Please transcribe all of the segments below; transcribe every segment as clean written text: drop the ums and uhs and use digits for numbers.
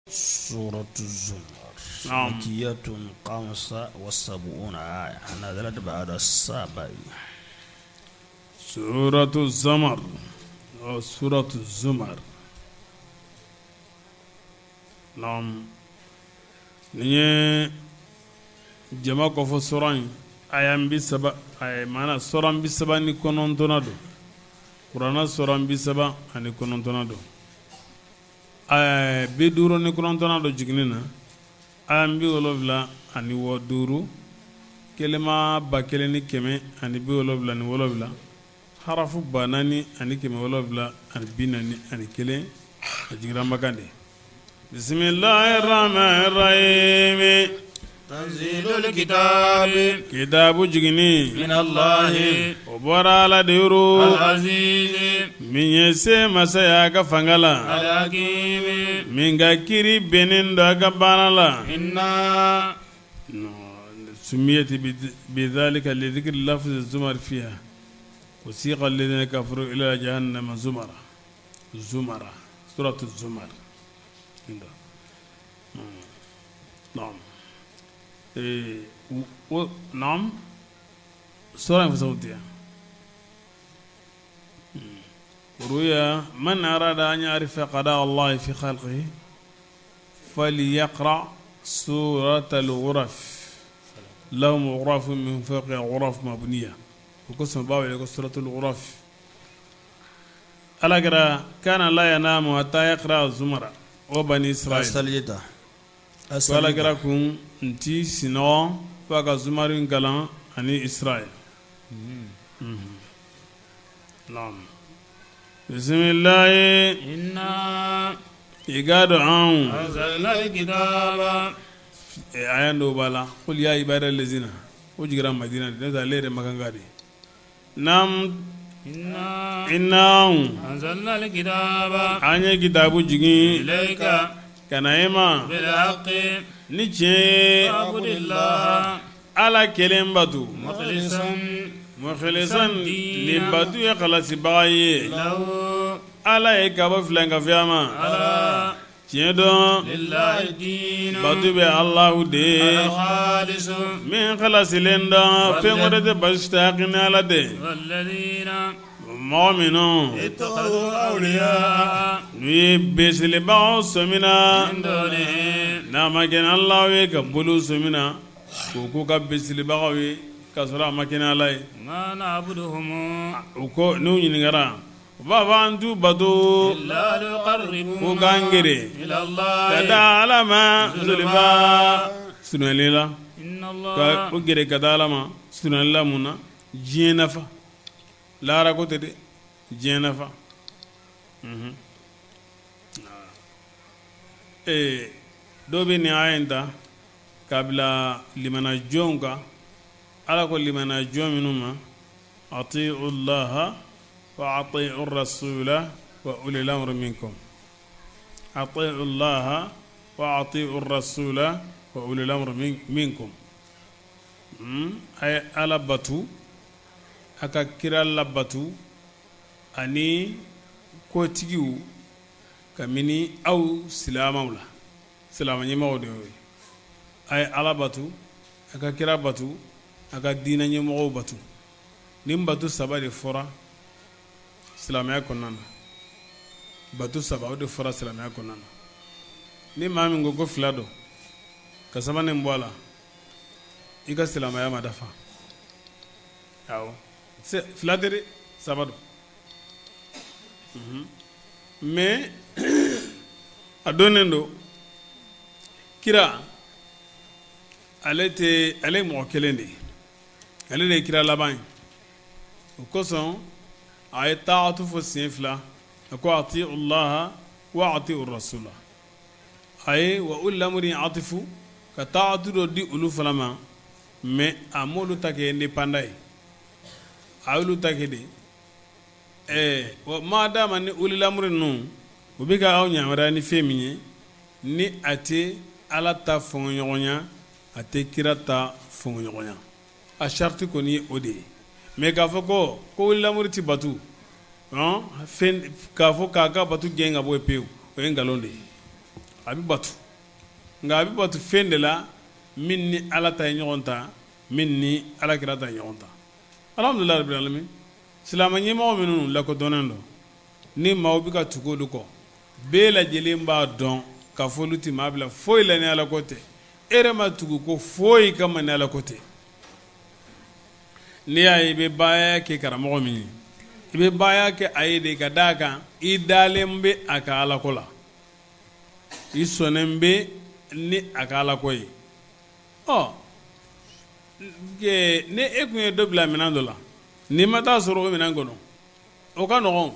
Suratu Zumar makiyatun khamsa wa sab'una aya nazalat ba'da saba'i Suratu Zamar suratu Zumar naam nin ye jama kofɔ suran ye aya 30 maana suran 39nan don kuranɛ suran 39nan don 59nan don jiginni na aya 75 kelima 1777 harafu 4741 a jiginna Makan de bisimilahi rahmani rahimi tanzilul kitabi kitabu jiginni minallahi o bɔra Ala de yɔrɔ al-azizi min ye se masa ye a ka fanga la al-hakimi min ka kiri bɛnnen don a ka baara la inna sumiyat bidhalika lidhikri lafzi zumar fiha wa siqa alladhina kafaru ila jahannama zumara zumara suratu zumar Naam sura in fasawtiya ruya man arada an ya'rifa qada Allahi fi khalqihi falyaqra suratal ghuraf lahum ghurafun min fawqihim ghuraf mabniya o kosɔn u b'a wele ko suratul ghuraf Ala kira kana la yanamu hatta yaqra zumara wa bani israil ko Ala kira kun ti sinɔgɔ f'a ka zumari in kalan ani Israil naam bisimilahi i k'a dɔn anw aya dɔw b'a la qul ya ibadi allazina o jiginna Madina de n'o tɛ ale yɛrɛ Makanka de ye Naam inna an ye kitabu jigin ka na e ma ni tiɲɛ ye Ala kelen bato mukhlisan ni bato ye halasibaga ye Ala ye ka bɔ filankafoya ma Tiɲɛ don bato bɛ Alahu de ye min halasilen don fɛn wɛrɛ tɛ basi ni Ala tɛ mɔgɔ minnu n'u ye beselibagaw sɔmina n'a ma kɛ ni Alahu ye ka boliw sɔmina k'u k'u ka beselibagaw ye k'a sɔrɔ a ma kɛ ni Ala ye u ko n'u ɲininkara U b'a fɔ an t'u bato f'u k'an gɛrɛ ka taa Ala ma zulfa surunyali la ka u gɛrɛ ka taa Ala ma surunyali la mun na diɲɛ nafa lahara ko tɛ dɛ diɲɛ nafa ee dɔw bɛ nin aya in ta k'a bila limana jɔnw kan Ala ko limana jɔn minnu ma ati'u llaha wa ati'u rasula wa ulil amri minkum ati'u llaha wa ati'u rasula wa ulil amri minkum a ye Ala batu a ka kira labatu ani kotigiw kabini aw silamɛw la silamɛ ɲɛmɔgɔw de y'o ye a ye Ala batu a ka kira batu a ka diinɛ ɲɛmɔgɔw batu nin bato saba de fɔra silamɛya kɔnɔna na bato saba o de fɔra silamɛya kɔnɔna na ni maa min ko ko fila don ka sabanan bɔ a la i ka silamɛya ma dafa awɔ fila tɛ dɛ saba don mais a dɔnnen don kira ale tɛ ale ye mɔgɔ kelen de ye ale de ye kira laban ye o kosɔn a ye taatu fɔ siɲɛ fila a ko ati'u llaha wa ati'u rasula a ye wa ulil amri atifu ka taatu dɔ di olu fana ma mais a m'olu ta kɛ indépendant ye a y'olu ta kɛ de ɛɛ ma dama ni ulil amri ninnu u bɛ ka aw yamaruya ni fɛn min ye ni a tɛ Ala ta fɔɲɔgɔnya a tɛ kira ta fɔɲɔgɔnya a sariti kɔni ye o de ye mais k'a fɔ ko ko ulil amri tɛ batu k'a fɔ k'a ka batu gɛn ka bɔ yen pewu o ye nkalon de ye. A bɛ bato, nka a bɛ bato fɛn de la min ni Ala ta ye ɲɔgɔn ta, min ni Ala kira ta ye ɲɔgɔn ta. Alhamdulilahi rabil alamin, silamɛ ɲɛmɔgɔ minnu lakodɔnnen don ni maaw bɛ ka tugu olu kɔ, bɛɛ lajɛlen b'a dɔn k'a fɔ olu tɛ maa bila foyi la ni Ala ko tɛ. E yɛrɛ ma tugu ko foyi kama ni Ala ko tɛ. N'i y'a ye i bɛ baaya kɛ karamɔgɔ min ye, i bɛ baaya kɛ a ye de ka d'a kan i dalen bɛ a ka Ala ko la, i sɔnnen bɛ ni a ka Ala ko ye. Ɔ ni e tun ye dɔ bila minɛn dɔ la, n'i ma taa sɔrɔ o minɛn kɔnɔ, o ka nɔgɔn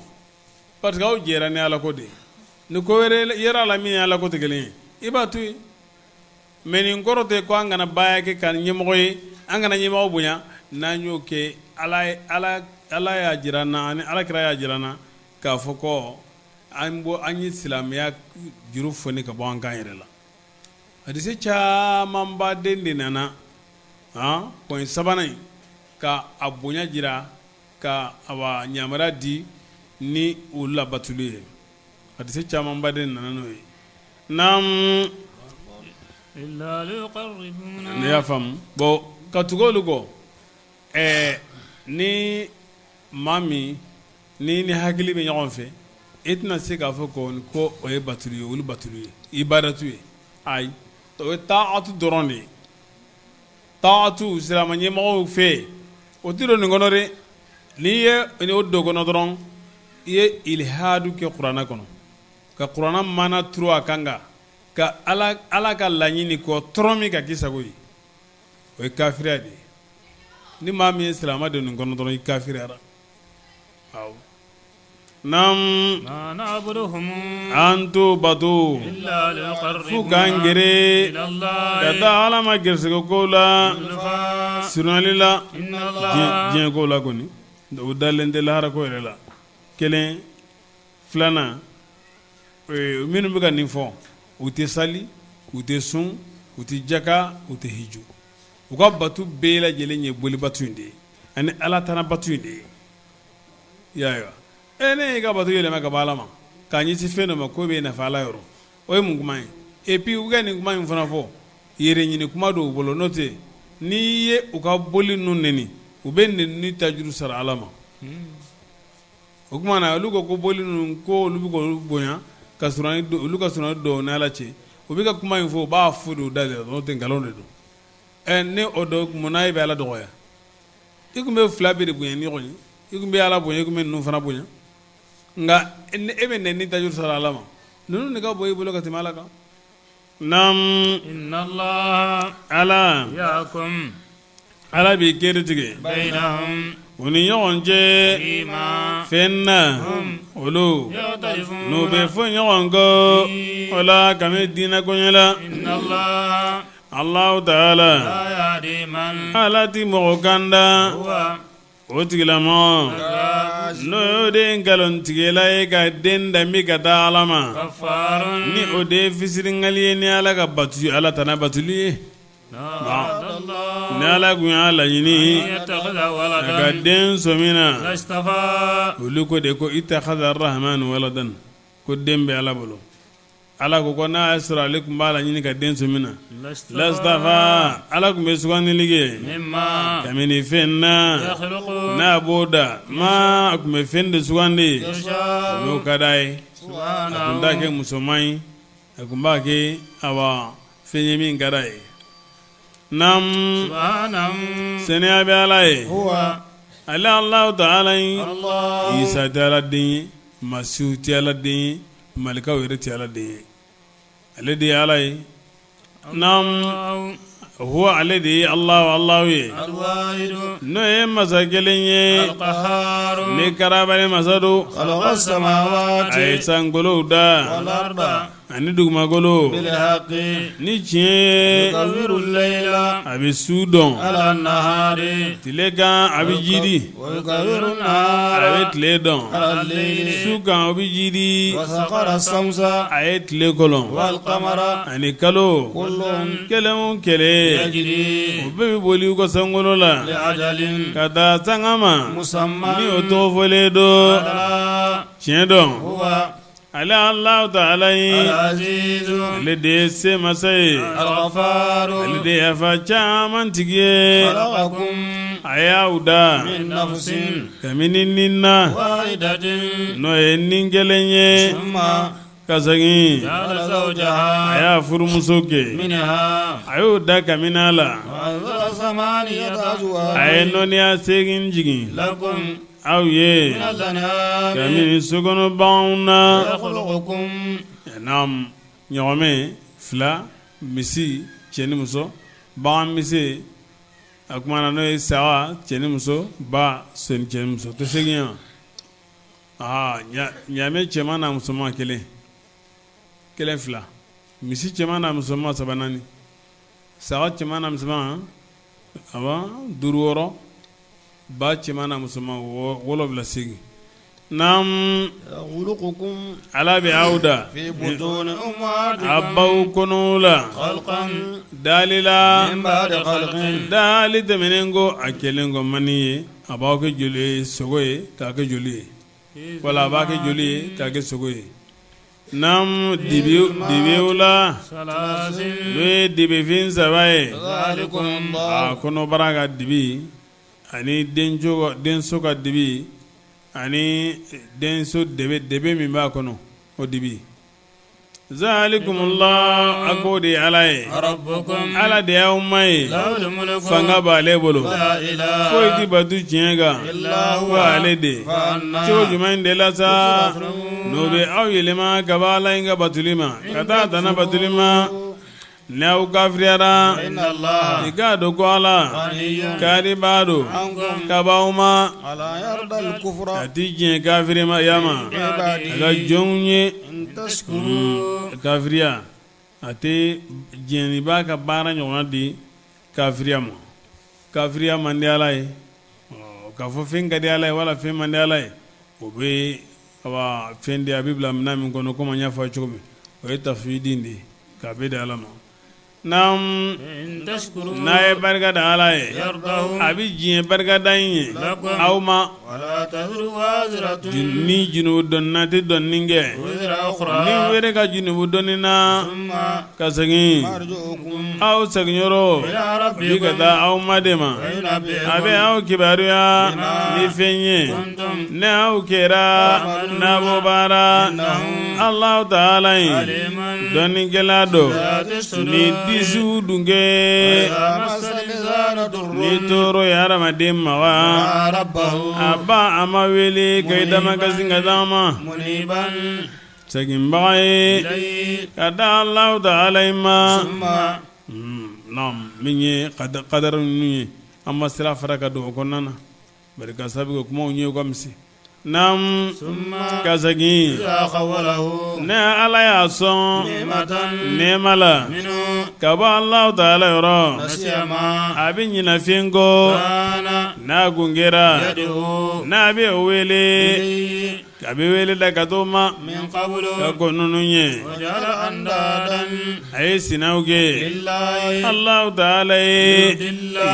parce que aw jɛra ni Ala ko de ye. Ni ko wɛrɛ yera a la min ni Ala ko tɛ kelen ye, i b'a to yen. Mais nin kɔrɔ tɛ ko an kana baaya kɛ ka ɲɛmɔgɔ ye, an kana ɲɛmɔgɔ bonya. N'an y'o kɛ, Ala y'a jira an na ani Ala kira y'a jira an na k'a fɔ ko an bɔ an ye silamɛya juru foni ka bɔ an kan yɛrɛ la. Hadisi camanba den de nana point sabanan in ka a bonya jira, ka awa yamaruya di ni u labatuli ye. Hadisi camanba de nana n'o ye. Naamu, ne y'a faamu. Bon, ka tugu olu kɔ, ɛɛ ni maa min ni ni hakili bɛ ɲɔgɔn fɛ, e tɛna se k'a fɔ ko o ye batuli ye, olu batuli ye ibadatu ye. Ayi, o ye taatu dɔrɔn de ye. Taatu silamɛ ɲɛmɔgɔw fɛ, o tɛ don nin kɔnɔ dɛ. N'i ye o don kɔnɔ dɔrɔn, i ye ilhadu kɛ kuranɛ kɔnɔ, ka kuranɛ maana turu a kan, ka Ala ka laɲini k'o tɔrɔ min ka k'i sago ye, o ye kafiriya de ye. Ni maa min ye silamɛ don nin kɔnɔ dɔrɔn, i kafiriyara. Awɔ, naamu, an t'u bato f'u k'an gɛrɛ ka taa Ala ma gɛrɛsɛgɛ ko la, surunyali la, diɲɛ ko la kɔni. U dalen tɛ lahara ko yɛrɛ la. Kelen filanan, minnu bɛ ka nin fɔ, u tɛ sali, u tɛ sun, u tɛ jaka, u tɛ hiju. U ka bato bɛɛ lajɛlen ye bolibatu in de ye ani Ala tana batu in de ye. I y'a ye wa? E ne y'i ka bato yɛlɛma ka bɔ Ala ma k'a ɲɛsin fɛn dɔ ma k'o bɛ nafa Ala yɔrɔ, o ye mun kuma ye? Et puis u ka nin kuma in fana fɔ, yɛrɛ ɲini kuma dɔw bolo. N'o tɛ, n'i ye u ka boli ninnu neni, u bɛ neni ta juru sara Ala ma. O tuma na, olu ko ko boli ninnu, ko olu bɛ k'olu bonya ka olu ka surun dɔw ni Ala cɛ. U bɛ ka kuma in fɔ, u b'a fɔ de u da de la, n'o tɛ, nkalon de don. Ɛ, ni o don, munna e bɛ Ala dɔgɔya? I tun bɛ fila bɛɛ de bonya ni ɲɔgɔn ye. I tun bɛ Ala bonya, i tun bɛ ninnu fana bonya. Nka e bɛ nɛni ta juru sara Ala ma, ninnu de ka bon i bolo ka tɛmɛ Ala kan. Naamu, Ala Ala b'i kiri tigɛ u ni ɲɔgɔn cɛ fɛn na olu n'u bɛ fɔ ɲɔgɔn kɔ o la kabini diinɛ koɲɛ la. Alahu taala, Ala tɛ mɔgɔ kanda o tigilamɔgɔ n'o de ye nkalontigɛla ye ka den danbe ka taa Ala ma, ni o de ye fisirinkali ye ni Ala ka batu, Ala tana batuli ye. Ni Ala tun y'a laɲini a ka den sɔn min na, olu ko de ko itakhadha arrahmanu waladan, ko den bɛ Ala bolo. Ala ko ko n'a y'a sɔrɔ ale tun b'a laɲini ka den sɔn min na, lastafa, Ala tun bɛ sugandili kɛ kabini fɛn na n'a b'o da ma, a tun bɛ fɛn de sugandi n'o ka d'a ye. A tun t'a kɛ musoman ye, a tun b'a kɛ awa fɛn ye min ka d'a ye. Naamu, seniya bɛ Ala ye, ale Alahu taala ye. Isa tɛ Ala den ye, Masihu tɛ Ala den ye, Malikaw yɛrɛ tɛ Ala den ye, ale de ye Ala ye. Naamu, huwa, ale de ye Alahu, Alahu ye, n'o ye masa kelen ye, ni karabali masa don. A ye sankolow da ani dugumakolo ni tiɲɛ ye. A bɛ su dɔn tile kan, a bɛ jidi, a bɛ tile dɔn su kan, o bɛ jidi. A ye tile kɔlɔn ani kalo, kelen o kelen, o bɛɛ bɛ boli u ka sankolo la ka taa sanga ma ni o tɔgɔ fɔlen don. Tiɲɛ dɔn. Ale Alahu taala ye ale de ye se masa ye ale de ye yafa caman tigi ye a y'aw da kabini ni na n'o ye ni kelen ye ka segin a y'a furumuso kɛ a y'o da kabini a la a ye nɔɔniya segin jigin aw ye kabini sokɔnɔ baganw na ɲɔgɔmɛ fila misi cɛ ni muso bagan misi a kuma na n'o ye saga cɛ ni muso ba sen cɛ ni muso tɛ segin yan aa ɲaamɛ cɛman n'a musoman kelen kelen fila misi cɛman n'a musoman saba naani saga cɛman n'a musoman duuru wɔɔrɔ ba cɛman n'a musoman wolonwula segin naamu ala bɛ aw da a baw kɔnɔ la dali la dali tɛmɛnen kɔ a kɛlen kɔ mani ye a b'aw kɛ joli ye sogo ye k'a kɛ joli ye wala a b'a kɛ joli ye k'a kɛ sogo ye naamu dibiw la n'o ye dibifin saba ye a kɔnɔbara ka dibi ani denso ka dibi ani denso debe min b'a kɔnɔ o dibi zalikumullah a k'o de ye ala ye ala de y'aw ma ye fanga b'ale bolo foyi tɛ bato tiɲɛ kan fo ale de cogo jumɛn de la sa n'o bɛ aw yɛlɛma ka bɔ ala in ka batoli ma ka taa tana batoli ma Ni aw kafiriyara i k'a dɔn ko ala karibaa don ka b'aw ma a tɛ diɲɛ kafirimaya ma a ka jɔnw ye kafiriya a tɛ diɲɛbaa ka baara ɲɔgɔn di kafiriya ma kafiriya man di ala ye k'a fɔ fɛn ka di ala ye wala fɛn man di ala ye o bɛ fɛn di a bɛ bila minɛn min kɔnɔ komi n y'a fɔ cogo min o ye tafwidi de ye k'a bɛɛ di ala ma n'a ye barika da ala ye a bɛ diɲɛ barikada in ye aw ma ni junubu dɔnina tɛ dɔnni kɛ ni wɛrɛ ka junubu dɔnni na ka segin aw seginyɔrɔ bi ka taa aw ma de ma a bɛ aw kibaruya ni fɛn ye ni aw kɛra n'a b'o baara Alahu taala ye dɔnnikɛla don ni disiw dunke ni tɔɔrɔ ye hadamaden maga a b'a ma wele ka i damakasi ka d'a ma seginbaga ye ka da Alahu taala in ma min ye kadari ninnu ye an ma sira fara ka don o kɔnɔna na bari ka sabu kɛ kumaw ye ka misɛn naamu ka segin ni ala y'a sɔn nɛɛma la ka bɔ Alahu taala yɔrɔ a bɛ ɲinɛ fɛn kɔ n'a kun kɛra n'a bɛ o wele A bɛ wele da ka t'o ma ka kɔn ninnu ɲɛ a ye sinaw kɛ Alahu taala ye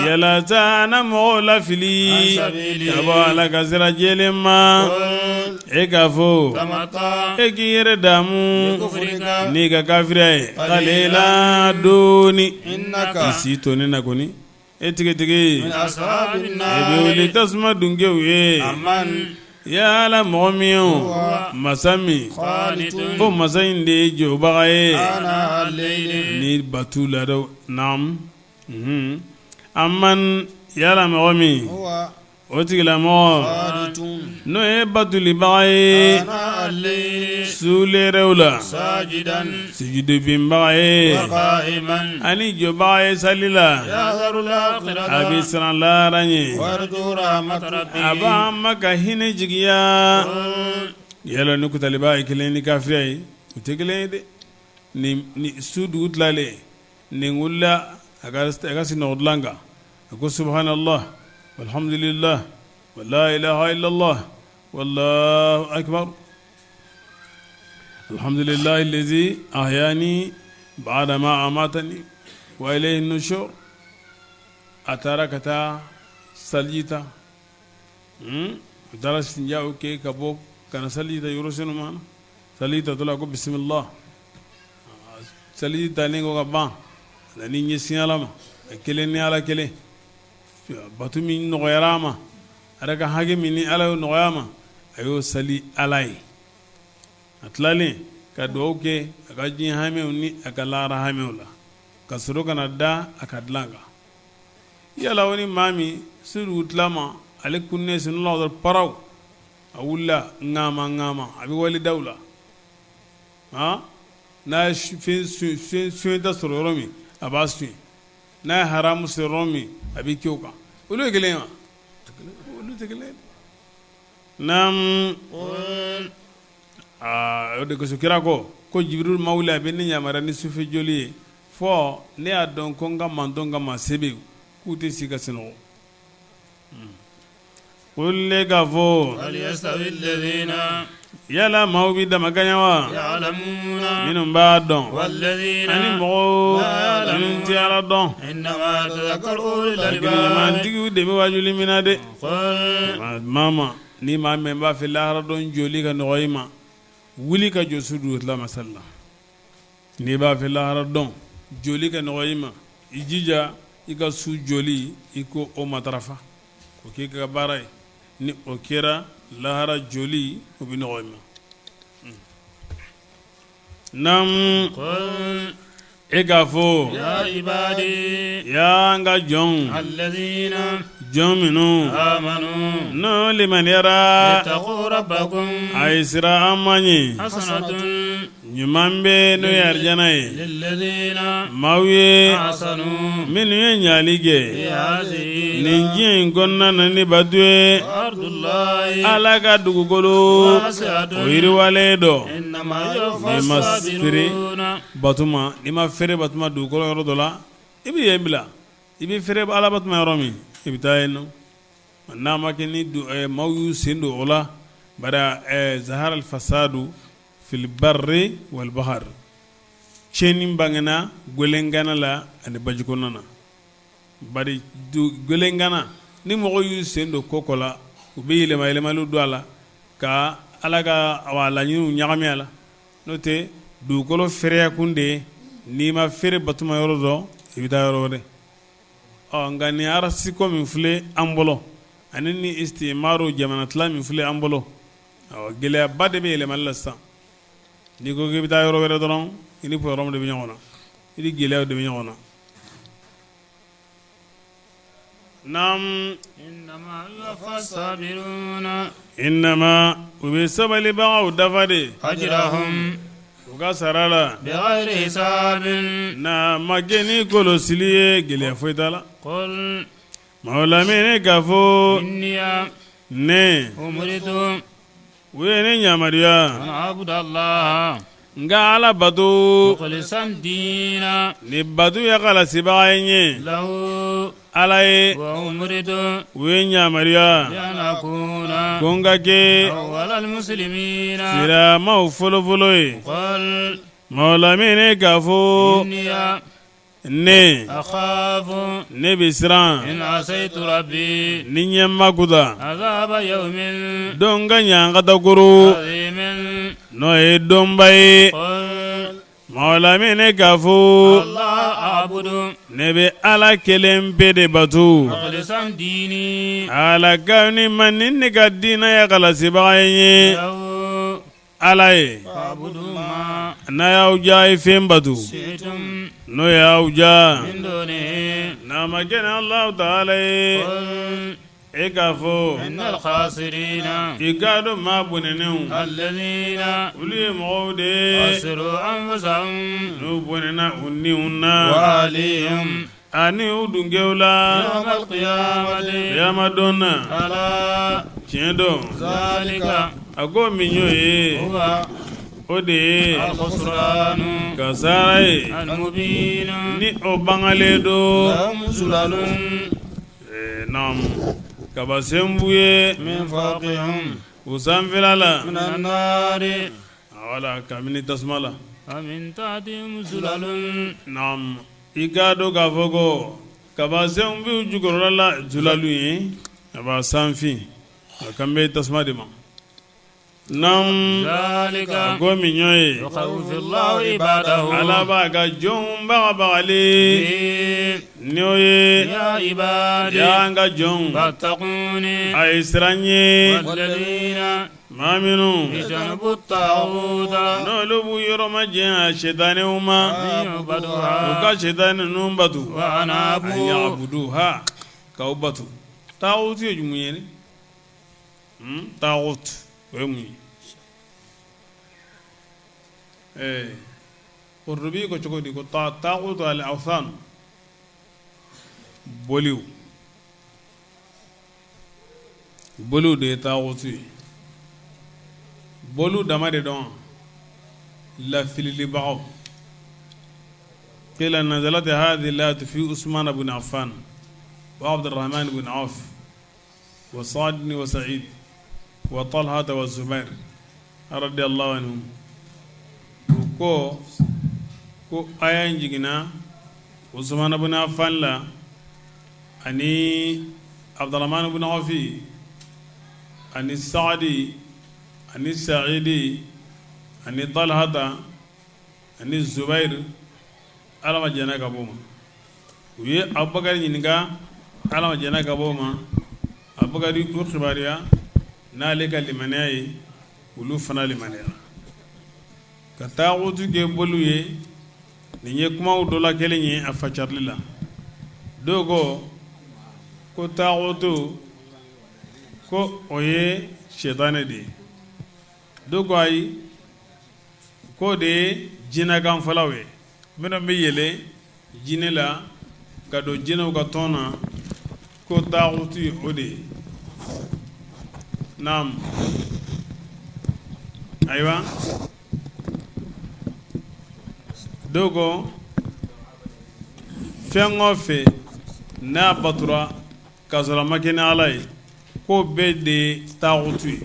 yalasa na mɔgɔw lafili ka bɔ ala ka sira jɛlen ma e k'a fɔ e k'i yɛrɛ damu n'i ka kafiriya ye kalila dɔɔni i si to nin na kɔni e tigitigi e bɛ wuli tasuma dunkew ye yala mɔgɔ min o masa min ko masa in de ye jɔbaga ye ni batu la naamu amman yala mɔgɔ min O tigilamɔgɔ n'o ye batulibaga ye su lɛrɛw la sujudubinbaga ye ani jɔbaga ye sali la a bɛ siran lahara ɲɛ a b'a ma ka hinɛ jigiya yala ni kutaliba ye kelen ni kafiriya ye u tɛ kelen ye dɛ ni su dugu tilalen nin wulila a ka sinɔgɔ dilan kan a ko subhanallah walhamdulillah wala ilaha illallah wallahu akbar alhamdulillah allazi ahyani ba'da ma amatani wa ilayhi nushur a taara ka taa saliji ta a taara sinjaw kɛ ka bɔ ka na saliji ta yɔrɔ senuma na. Sali tatɔ la ko bisimila, sali talen kɔ ka ban, a nan'i ɲɛsin Ala ma, a kelen ni Ala kelen, bato min nɔgɔyara a ma, a yɛrɛ ka hakɛ min ni Ala y'o nɔgɔya a ma, a y'o sali Ala ye. A tilalen ka dugawu kɛ a ka diɲɛ hamiw ni a ka lahara hamiw la, ka sɔrɔ ka na da a ka dilan kan. Yala o ni maa min su dugutilama ale kunnen sunɔgɔ la dɔrɔn paraw, a wulila ŋama ŋama, a bɛ walidaw la, n'a ye fɛn suɲɛta sɔrɔ yɔrɔ min a b'a suɲɛ, n'a ye haramu sɔrɔ yɔrɔ min a b'i kɛ o kan. Olu ye kelen ye wa? Olu tɛ kelen ye. Naamu, o de kosɔn kira ko ko Jibiril ma wuli a bɛ ne yamaruya ni sufɛ jɔli ye fɔ ne y'a dɔn ko n ka mantɔn ka maa se bɛ k'u tɛ si ka sunɔgɔ. Qul e k'a fɔ yala maaw bɛ damakaɲɛ wa minnu b'a dɔn ani mɔgɔw minnu tɛ Ala dɔn, hakiliɲumantigiw de bɛ wajuli minɛ dɛ. Mama ni maa min b'a fɛ lahara don jɔli ka nɔgɔya i ma, wuli ka jɔ su dugutilama sali la. N'i b'a fɛ lahara don jɔli ka nɔgɔya i ma, i jija i ka su jɔli i ko o matarafa, k'o k'i ka baara ye. Ni o kɛra lahara jɔli o bɛ nɔgɔya i ma. Naamu, e k'a fɔ yaa n ka jɔnw, jɔn minnu n'o limaniyara, a ye siran an ma ɲɛ ɲuman bɛ n'o ye arijana ye maaw ye minnu ye ɲali kɛ nin diɲɛ in kɔnɔna na ni bato ye Ala ka dugukolo o yiriwalen don. N'i ma fere bato ma, n'i ma fere bato ma dugukolo yɔrɔ dɔ la, i bɛ yen bila. I bɛ fere Ala bato ma yɔrɔ min, i bɛ taa yen nɔ. N'a ma kɛ ni maaw y'u sen don o la, bari zahara al-fasadu fil barri wal bahar, tiɲɛni bangena gwɛlɛngana la ani baji kɔnɔna na. Bari gwɛlɛngana ni mɔgɔw y'u sen don ko ko la, u bɛ yɛlɛma yɛlɛmaliw don a la ka Ala ka laɲiniw ɲagami a la. N'o tɛ dugukolo feereya kun de ye, n'i ma fere bato ma yɔrɔ dɔ, i bɛ taa yɔrɔ wɛrɛ. Ɔ nka nin arasi ko min filɛ an bolo ani ni istimaru jamana tila min filɛ an bolo, gɛlɛyaba de bɛ yɛlɛmali la sisan. N'i ko k'i bɛ taa yɔrɔ wɛrɛ dɔrɔn, i ni problème de bɛ ɲɔgɔn na, i ni gɛlɛyaw de bɛ ɲɔgɔn na. Naamu, innama u bɛ sabalibagaw dafa de, ajrahum u ka sara la, bighayri hisabin n'a ma kɛ ni kɔlɔsili ye, gɛlɛya foyi t'a la. Qul Maa lamini k'a fɔ inni ne umirtu u ye ne yamaruya an a'budallaha n ka Ala bato mukhlisan dina ni bato ye kalasibaga ye n ye lahu Ala ye wa umirtu u ye n yamaruya bi an akuna ko n ka kɛ awwalal muslimina silamɛw fɔlɔfɔlɔ ye. Qul Maa lamini k'a fɔ inni ne akhafu ne bɛ siran in asaitu rabbi ni n ye n makuta azaba yawmin don ka ɲankatakoro azimin n'o ye donba ye. Qul Maa lamini k'a fɔ Allah a'budu ne bɛ Ala kelen pe de bato mukhlisan dini ala ka ni ma ni ne ka diinɛ ye kalasibaga ye n ye lahu Ala ye n'a y'aw diya ye fɛn bato n'o y'aw diya n'a ma kɛ ni Alahu taala ye e k'a fɔ i k'a dɔn maa bɔnɛnenw olu ye mɔgɔw de ye n'u bɔnɛna u niw na Ani u dunkew la kiyama don na tiɲɛ don a ko min y'o ye o de ye kasara ye ni o bangalen don kabasen b'u ye u sanfɛla la wala kabini tasuma la i k'a dɔn k'a fɔ ko kabasenw b'u jukɔrɔla la zulalu ye a b'a sanfin a kan bɛ tasuma de ma. Naam zalika ko min y'o ye yukhawwifullahu ibadahu Ala b'a ka jɔnw bagabagali ni o ye ya ibadi ya n ka jɔnw fattaquni a ye siran n ɲɛ walladhina maa minnu ijtanabu taghuta n'olu b'u yɔrɔ majanya sitanɛw ma an yu'baduha u ka sitanɛ ninnu batu wa anabu an ya'buduha k'u batu taghutu ye jumɛn ye Taghut o ye mun ye ɛɛ Qurtubi ko cogo di ko taghut al awthan boliw boliw de ye taghutu ye boliw dama de dɔn lafililibagaw qila nazalat hadhihi al-ayatu fi Usman ibn Affan wa Abdurrahman ibn Auf wa Saad wa Said wa Talha wa Zubair radiyallahu anhum u ko ko aya in jiginna Usman ibn Affan la ani Abdurrahman ibn Auf ani Saadi ani Saidi ani Talhata ani Zubair Ala ma jɛnna ka bɔ ma u ye Abubakar ɲininka Ala ma jɛnna ka bɔ ma Abubakar u kibaruya n'ale ka limaniya ye olu fana limaniyara ka taagutu kɛ boliw ye nin ye kumaw dɔ la kelen ye a facarili la dɔw ko ko taagutu ko o ye sitanɛ de ye dɔw ko ayi k'o de ye jinɛkanfɔlaw ye minnu bɛ yɛlɛ jinɛ la ka don jinɛw ka tɔn na ko taagutu ye o de ye naam ayiwa dɔw ko fɛn o fɛn n'a batura k'a sɔrɔ a ma kɛ ni Ala ye k'o bɛɛ de ye taagutu ye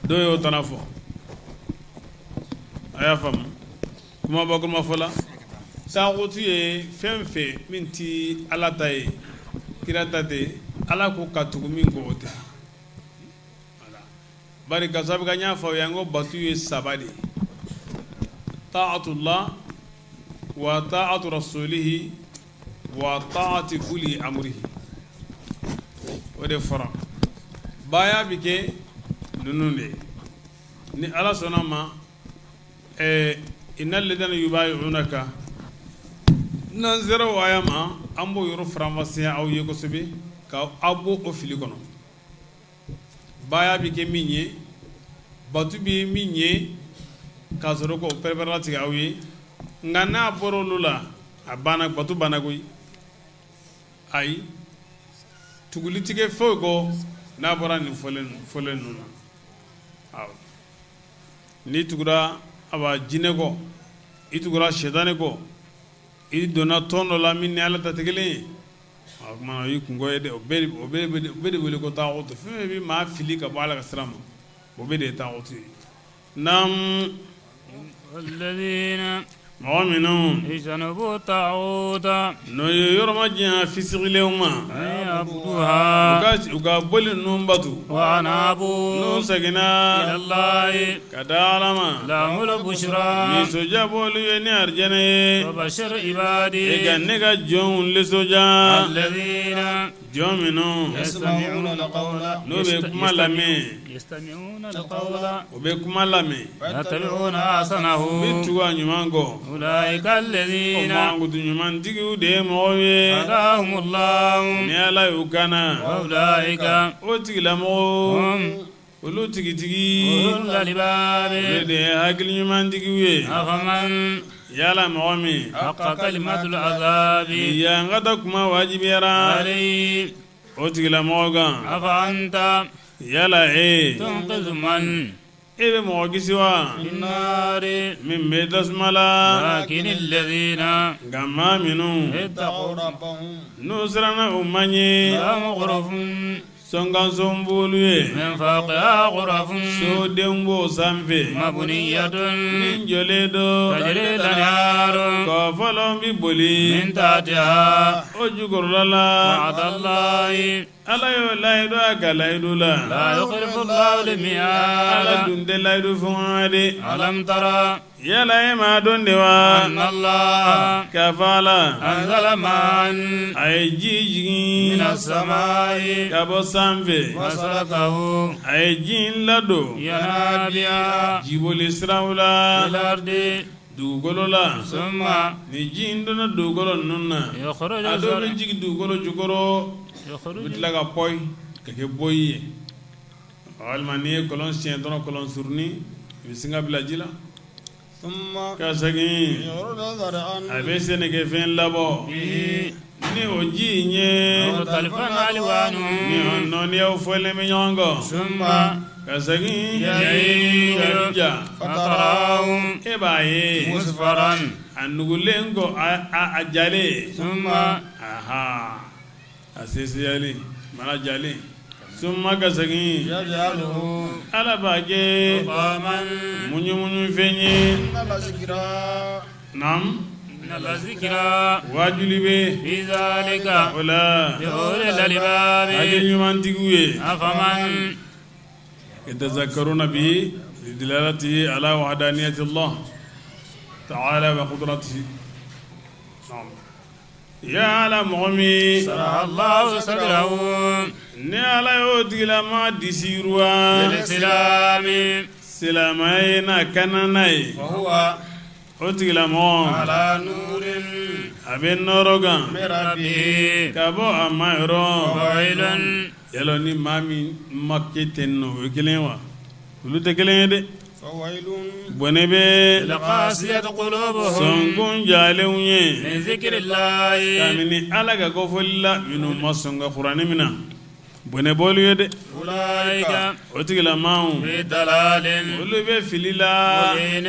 dɔw y'o tana fɔ a y'a faamu kuma bakuruma fɔ la taagutu ye fɛn fɛn min tɛ Ala ta ye kira ta tɛ Ala ko ka tugu min kɔ o tɛ bari ka sabu kɛ n y'a fɔ aw ye n ko batu ye saba de ye taatullah wa taatu rasulihi wa taati uli amrihi o de fɔra baya bɛ kɛ ninnu de ye ni Ala sɔnna ma inna ladina yubayi'unaka n'an sera o aya ma an b'o yɔrɔ faranfasiya aw ye kosɛbɛ ka aw bɔ o fili kɔnɔ baya bɛ kɛ min ye batu bɛ min ye k'a sɔrɔ k'o pɛrɛpɛrɛlatigɛ aw ye nka n'a bɔra olu la a banna batu banna koyi ayi tuguli tɛ kɛ foyi kɔ n'a bɔra nin fɔlen ninnu na awɔ n'i tugura awa jinɛ kɔ i tugura sitanɛ kɔ i donna tɔn dɔ la min ni Ala ta tɛ kelen ye o tuma o y'i kunko ye dɛ o bɛɛ de wele ko taagutu fɛn fɛn bɛ maa fili ka bɔ Ala ka sira ma o bɛɛ de ye taagutu ye naamu mɔgɔ minnu n'o ye yɔrɔ majanya fisigilenw ma u ka boli ninnu batu n'u seginna ka da Ala ma nisɔndiya b'olu ye ni arijɛnɛ ye e ka ne ka jɔnw nisɔndiya jɔn minnu n'u bɛ kuma lamɛn u bɛ kuma lamɛn u bɛ tugu a ɲuman kɔ o mankutu ɲumantigiw de ye mɔgɔw ye ni Ala y'u kana o tigilamɔgɔw olu tigitigi olu de ye hakili ɲumantigiw ye yala mɔgɔ min ɲangata kuma wajibiyara o tigilamɔgɔ kan yala e e bɛ mɔgɔ kisi wa min bɛ tasuma la nka maa minnu n'u siranna u ma ɲɛ. Sɔnkanso b'olu ye من فوقها غرف sodenw b'o sanfɛ مبنية min jɔlen don تجري الأنهار kɔfɔlɔn bɛ boli من تحتها o jukɔrɔla la وعد الله Ala y'o layidu a ka layidu la لا يخلف الله Ala الميعاد dun tɛ layidu fɔn de ألم تر yala e m'a dɔn de wa أن الله k'a fɔ Ala أنزل ماء a ye ji jigin من السماء ka bɔ sanfɛ فسلكه a ye ji in ladon ينابيع jiboli siraw la في الأرض dugukolo la ثم ni ji in donna dugukolo ninnu na يخرج a dɔw bɛ زرع jigin dugukolo jukɔrɔ u bɛ يخرج tila ka pɔyi ka kɛ boyi ye walima n'i ye kɔlɔn siɲɛ dɔrɔn kɔlɔn surunni i bɛ sin ka bila ji la ka segin a bɛ sɛnɛkɛfɛn labɔ ni o ji in ye مختلفا ألوانه ni o nɔɔniyaw fɔlen bɛ ɲɔgɔn kɔ ثم ka segin يهيج ka ja فتراه e b'a ye مصفرا a nugulen kɔ a jalen ثم aha a seseyalen mana jalen summa ka segin Ala b'a kɛ حطاما muɲumuɲufɛn ye naam إن للذكرى waajuli bɛ في ذلك o la لأولي الألباب hakili ɲumantigiw ye أفمن يتذكرون به لدلالته على وحدانية الله تعالى وقدرته نعم yala mɔgɔ min شرح الله صدره ni Ala y'o tigilama disi yiriwa للإسلام silamɛya ye n'a kanana ye وهو o tigilamɔgɔ على نور a bɛ nɔɔrɔ kan من ربه ka bɔ a ma yɔrɔ وويل yala ni maa min ma kɛ ten nɔ o ye kelen ye wa olu tɛ kelen ye dɛ bɔnɛ bɛ للقاسية قلوبهم sɔnkun jalenw ye من ذكر الله kabini Ala ka kofɔli la minnu ma sɔn ka kuranɛ minɛ bɔnɛ b'olu ye dɛ أولئك o tigilamaaw في ضلال olu bɛ fili la مبين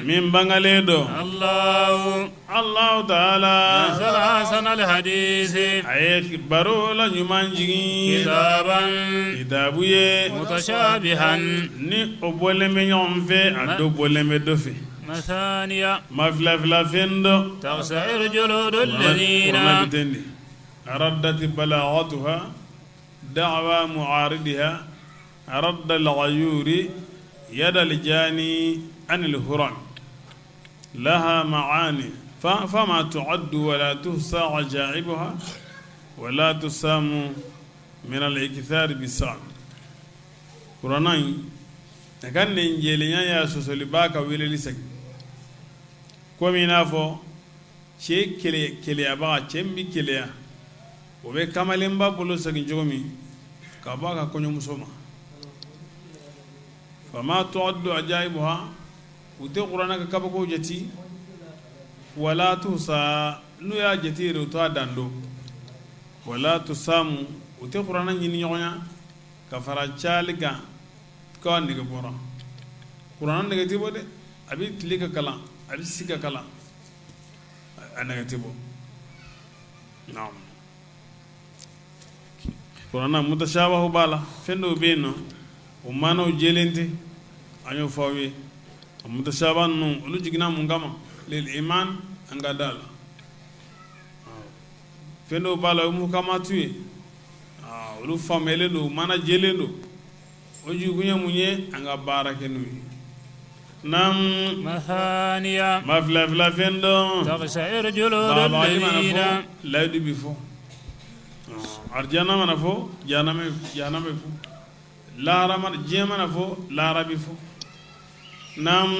min bangalen don الله Allahu taala نزل أحسن الحديث a ye baro la ɲuman jigin كتابا kitabu ye متشابها ni o bɔlen bɛ ɲɔgɔn fɛ a dɔ bɔlen bɛ dɔ fɛ مثانية ma fila fila fɛn dɔ تقشعر جلود الذين kuranɛ bɛ ten de raddat balaghatuha da'wa mu'aridiha radda al-ghayuri yada al-jani an al-huram laha ma'ani fama tu'addu wa la tuhsa ajaibuha wa la tusamu min al-ikthar bisam kuranɛ in a ka nɛnjɛlenya y'a sɔsɔliba ka weleli segin komi i n'a fɔ cɛ keleyabaga cɛ min bɛ keleya o bɛ kamalenba bolo segin cogo min ka bɔ a ka kɔɲɔmuso ma fama tu'addu ajaibuha u tɛ kuranɛ ka kabakow jate wala tuhsa n'u y'a jate yɛrɛ u t'a dan dɔn wala tusamu u tɛ kuranɛ ɲini ɲɔgɔn ka fara cayali kan k'a nege bɔra kuranɛ nege tɛ bɔ dɛ a bɛ tile ka kalan a bɛ si ka kalan a nege tɛ bɔ naam kuranɛ mutashabahu b'a la fɛn dɔw bɛ yen nɔ o maanaw jɛlen tɛ an y'o fɔ aw ye a mutashabaha ninnu olu jiginna mun kama lil iman an ka da la fɛn dɔw b'a la o ye mukamatu ye olu faamuyalen don maana jɛlen don o jigikun ye mun ye an ka baara kɛ n'u ye naam مثانية ma fila fila fɛn dɔn تقشعر جلود bagabagali mana الذين fɔ layidu bi fɔ arijana mana fɔ jahanama bɛ fɔ lahara mana diɲɛ mana fɔ lahara bi fɔ naam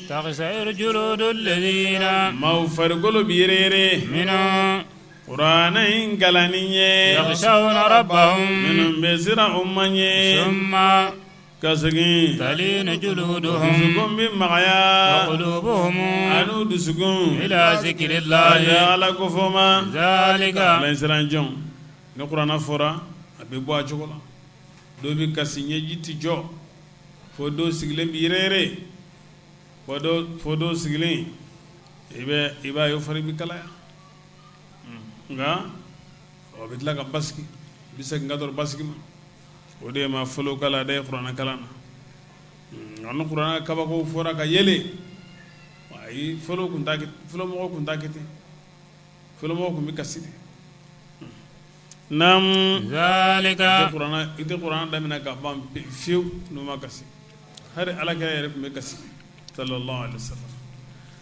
تقشعر جلود الذين maaw farikolo bi yɛrɛyɛrɛ من kuranɛ in kalanni ye يخشون ربهم minnu bɛ siran o ma ɲɛ ثم ka segin تلين جلودهم dusukun bɛ magaya وقلوبهم an'u dusukun إلى ذكر الله Ala ko fɔ ma ذلك ala siran jɔn ni kuranɛ fɔra a bɛ bɔ a cogo la dɔw bɛ kasi ɲɛji tɛ jɔ fo dɔw sigilen bɛ yɛrɛyɛrɛ fo dɔw sigilen i bɛ i b'a ye o fari bɛ kalaya nka o bɛ tila ka basigi i bɛ segin ka dɔrɔn basigi ma O de ma fɔlɔ kalan da ye kuranɛ kalan na. Nka ni kuranɛ kabako fɔra ka yɛlɛ, ayi fɔlɔ tun t'a kɛ, fɔlɔ mɔgɔw tun t'a kɛ ten, fɔlɔ mɔgɔw tun bɛ kasi de. Naamu. Zalika. I tɛ kuranɛ daminɛ ka ban fiyewu n'u ma kasi. Hali ala kira yɛrɛ tun bɛ kasi sallallahu alaihi wasallam.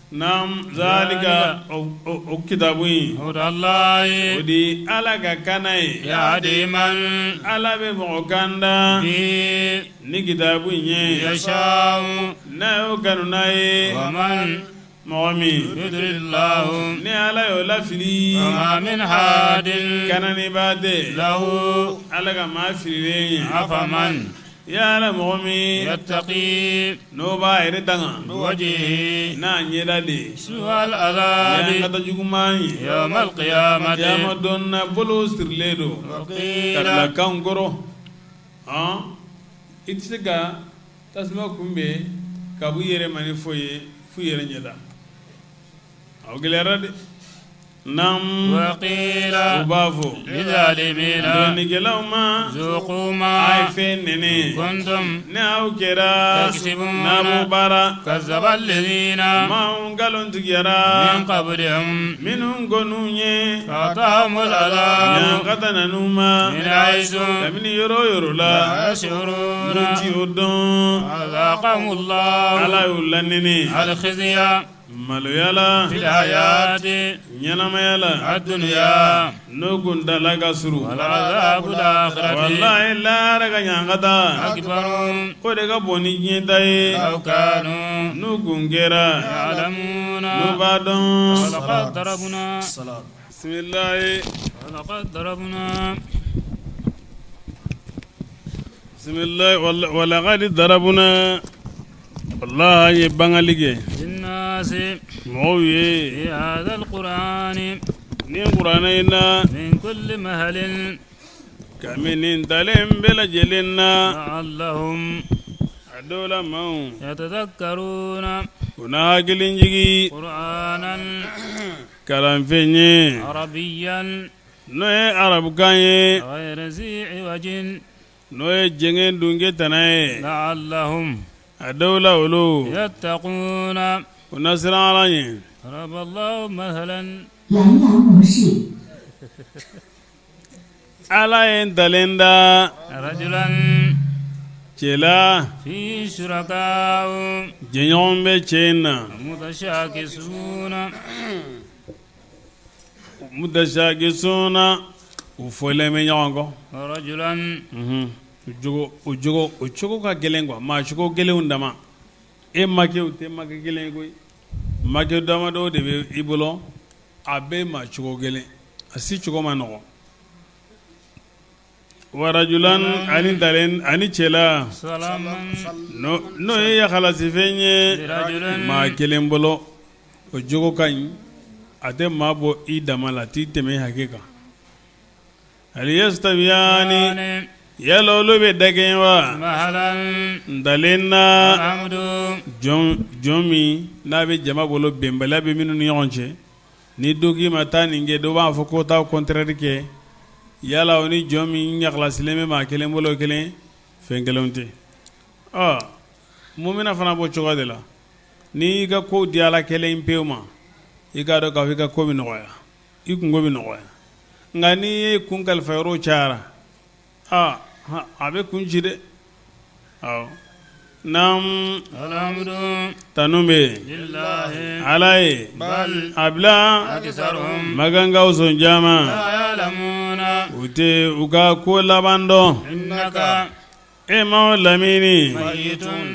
Naam zalika o kitabu in hudallahi o di ala ka kana ye yahdi man ala bɛ mɔgɔ kanda bi ni kitabu in ye yasha'u n'a y'o kanu n'a ye wa man mɔgɔ min yudlilillahu ni ala y'o lafili fama min hadin kananibaa tɛ lahu ala ka maa fililen ye afaman yala mɔgɔ min yattaqi n'o b'a yɛrɛ tanga biwajhihi n'a ɲɛda de ye su'al azabi ɲangata juguman ye yawmal qiyamati kiyama don na bolo sirilen don wa ka qila bila kan kɔrɔ i tɛ se ka tasuma kunbɛn ka bɔ i yɛrɛ ma ni foyi ye f'u yɛrɛ ɲɛda a gɛlɛyara dɛ. Naam wa qila u b'a fɔ lizalimina dɔnnikɛlaw ma zuqu ma a ye fɛn nɛnɛ kuntum ni aw kɛra taksibuna n'aw baara kazzaba alladhina maaw nkalon tigiyara min qablihim minnu kɔnn'u ɲɛ fa'atahumul azabu ɲangata nan'u ma min haythu kabini yɔrɔ o yɔrɔ la la yash'uruna n'u ti o dɔn azaqahumullahu ala y'u lanɛnɛ al-khizya maloya la fil hayati ɲɛnamaya la ad-dunya n'o kuntaala ka surun wal azabul akhirati walahi lahara ka ɲangata akbar o de ka bon ni diɲɛ ta ye law kanu n'u kun kɛra ya'lamuna n'u b'a dɔn walaqad darabna bisimilahi walaqad darabna bisimilahi walaqad darabna walahi an ye bangali kɛ linnasi mɔgɔw ye fi hadha alqur'ani nin kuranɛ in na min kulli mathalin kabini ntalen bɛɛ lajɛlen na la'allahum a dɔw la maaw yatadhakkaruna u na hakili jigin qur'anan kalanfɛn ye arabiyyan n'o ye arabukan ye ghayra zi iwajin n'o ye jɛngɛ dunge tana ye la'allahum a dɔw la olu yattaquna u na siran ala ɲɛ daraballahu mathalan 蓝牙模式， ala ye ntalen da rajulan cɛ la fi shuraka'u jɛɲɔgɔn bɛ cɛ in na mutashakisuna mutashakisuna u fɔlen bɛ ɲɔgɔn kɔ rajulan o jogo o cogo ka gɛlɛn quoi maa cogo gɛlɛnw dama e makɛw tɛ makɛ kelen ye koyi makɛ damadɔ de bɛ i bolo a bɛɛ maa cogo gɛlɛn a si cogo man nɔgɔn wa rajulan ani ntalen ani cɛ la salaman n'o ye yakalasifɛn ye lirajulin maa kelen bolo o jogo ka ɲi a tɛ maa bɔ i dama la a t'i tɛmɛ i hakɛ kan hal yastawiyani yala olu bɛ dakɛɲɛ wa mathalan ntalen na abdu jɔn min n'a bɛ jama bolo bɛnbaliya bɛ minnu ni ɲɔgɔn cɛ ni dɔ k'i ma taa nin kɛ dɔ b'a fɔ ko taa contraire kɛ yala o ni jɔn min ɲagalasilen bɛ maa kelen bolo kelen fɛn kelenw tɛ ɔ mumina fana b'o cogo de la n'i y'i ka ko di ala kelen pewu ma i k'a dɔn k'a fɔ i ka ko bɛ nɔgɔya i kunko bɛ nɔgɔya nka n'i ye kun kalifa yɔrɔ cayara aa a bɛ kun ci dɛ awɔ naam alhamdu tanu bɛ yen lillahi ala ye bal a bila aktharuhum makankaw sɔn caman la ya'lamuna u tɛ u ka ko laban dɔn innaka e ma lamini mayyitun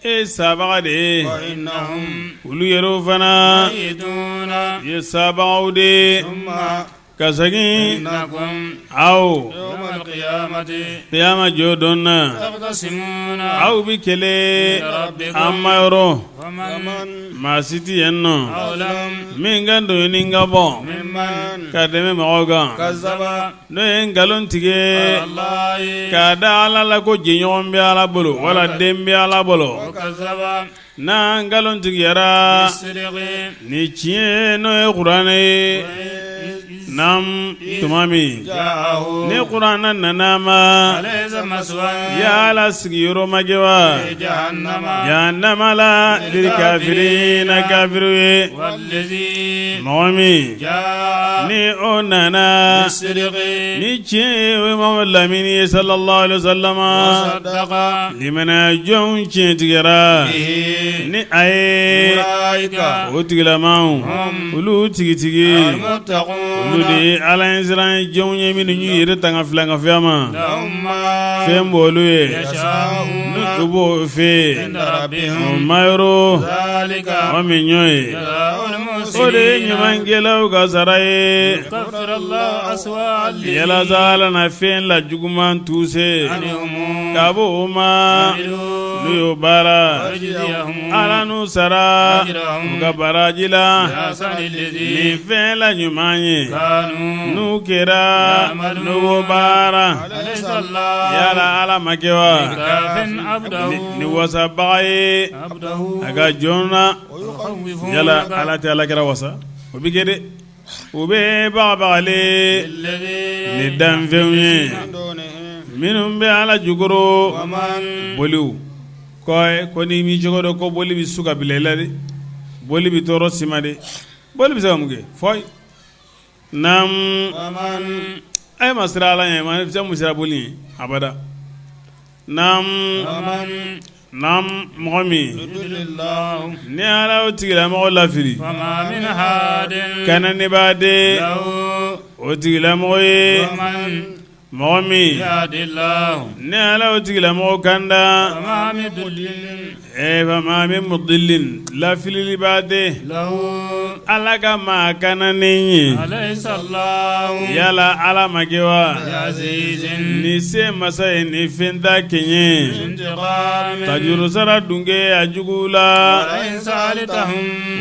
e sabaga de ye wa innahum olu yɛrɛw fana mayyituna ye sabagaw de ye thumma ka segin innakum aw yawmal qiyamati kiyama jɔ don na takhtasimuna aw bɛ kɛlɛ rabbikum an ma yɔrɔ faman maa si tɛ yen nɔ azlam min ka donyani ka bon mimman ka tɛmɛ mɔgɔw kan kazzaba n'o ye nkalon tigɛ Allahi k'a da ala la ko jɛɲɔgɔn bɛ ala bolo wala den bɛ ala bolo wa kazzaba n'a nkalon tigiyara bisidqi ni tiɲɛ n'o ye kuranɛ ye Naam tuma min ni kuranɛ nana a ma yala sigiyɔrɔ ma kɛ wa jahannama la lilkafirina kafiriw ye mɔgɔ min ni o nana ni tiɲɛ ye o ye Mamadu lamini ye sallallahu alaihi wasallam limaniya jɔnw tiɲɛ tigɛra ni a ye o tigilamaw olu tigitigi olu de ye ala ɲɛsiran jɔnw ye minnu y'u yɛrɛ tanga filankafoya ma fɛn b'olu ye n'u b'o fɛ o mayɔrɔ o min ɲɔ ye o de ye ɲumankɛlaw ka sara ye yalasa ala na fɛn la juguman tuse ka bɔ o ma n'u y'o baara ala n'u sara u ka baraji la ni fɛn la ɲuman ye n'u kɛra n'u b'o baara yala ala ma kɛ wa ni wasabaga ye a ka jɔn na yala ala tɛ ala kira wasa o bɛ kɛ dɛ u bɛ bagabagali ni danfɛnw ye minnu bɛ ala jukɔrɔ boliw ko n'i m'i cogo dɔn ko boli bɛ su ka bila i la dɛ boli bɛ tɔɔrɔ s'i ma dɛ boli bɛ se ka mun kɛ foyi naam e ma siran ala ɲɛ ma se mun siran boli ye abada naam naam mɔgɔ min ni ala y'o tigilamɔgɔ lafili kananibaa tɛ o tigilamɔgɔ ye mɔgɔ min ni ala y'o tigilamɔgɔ kanda fama min mudilin lafililibaa tɛ ala ka maa kananen ye yala ala ma kɛ wa ni se masa ye ni fɛn t'a kɛɲɛ ka jurusara dun kɛ a jugu la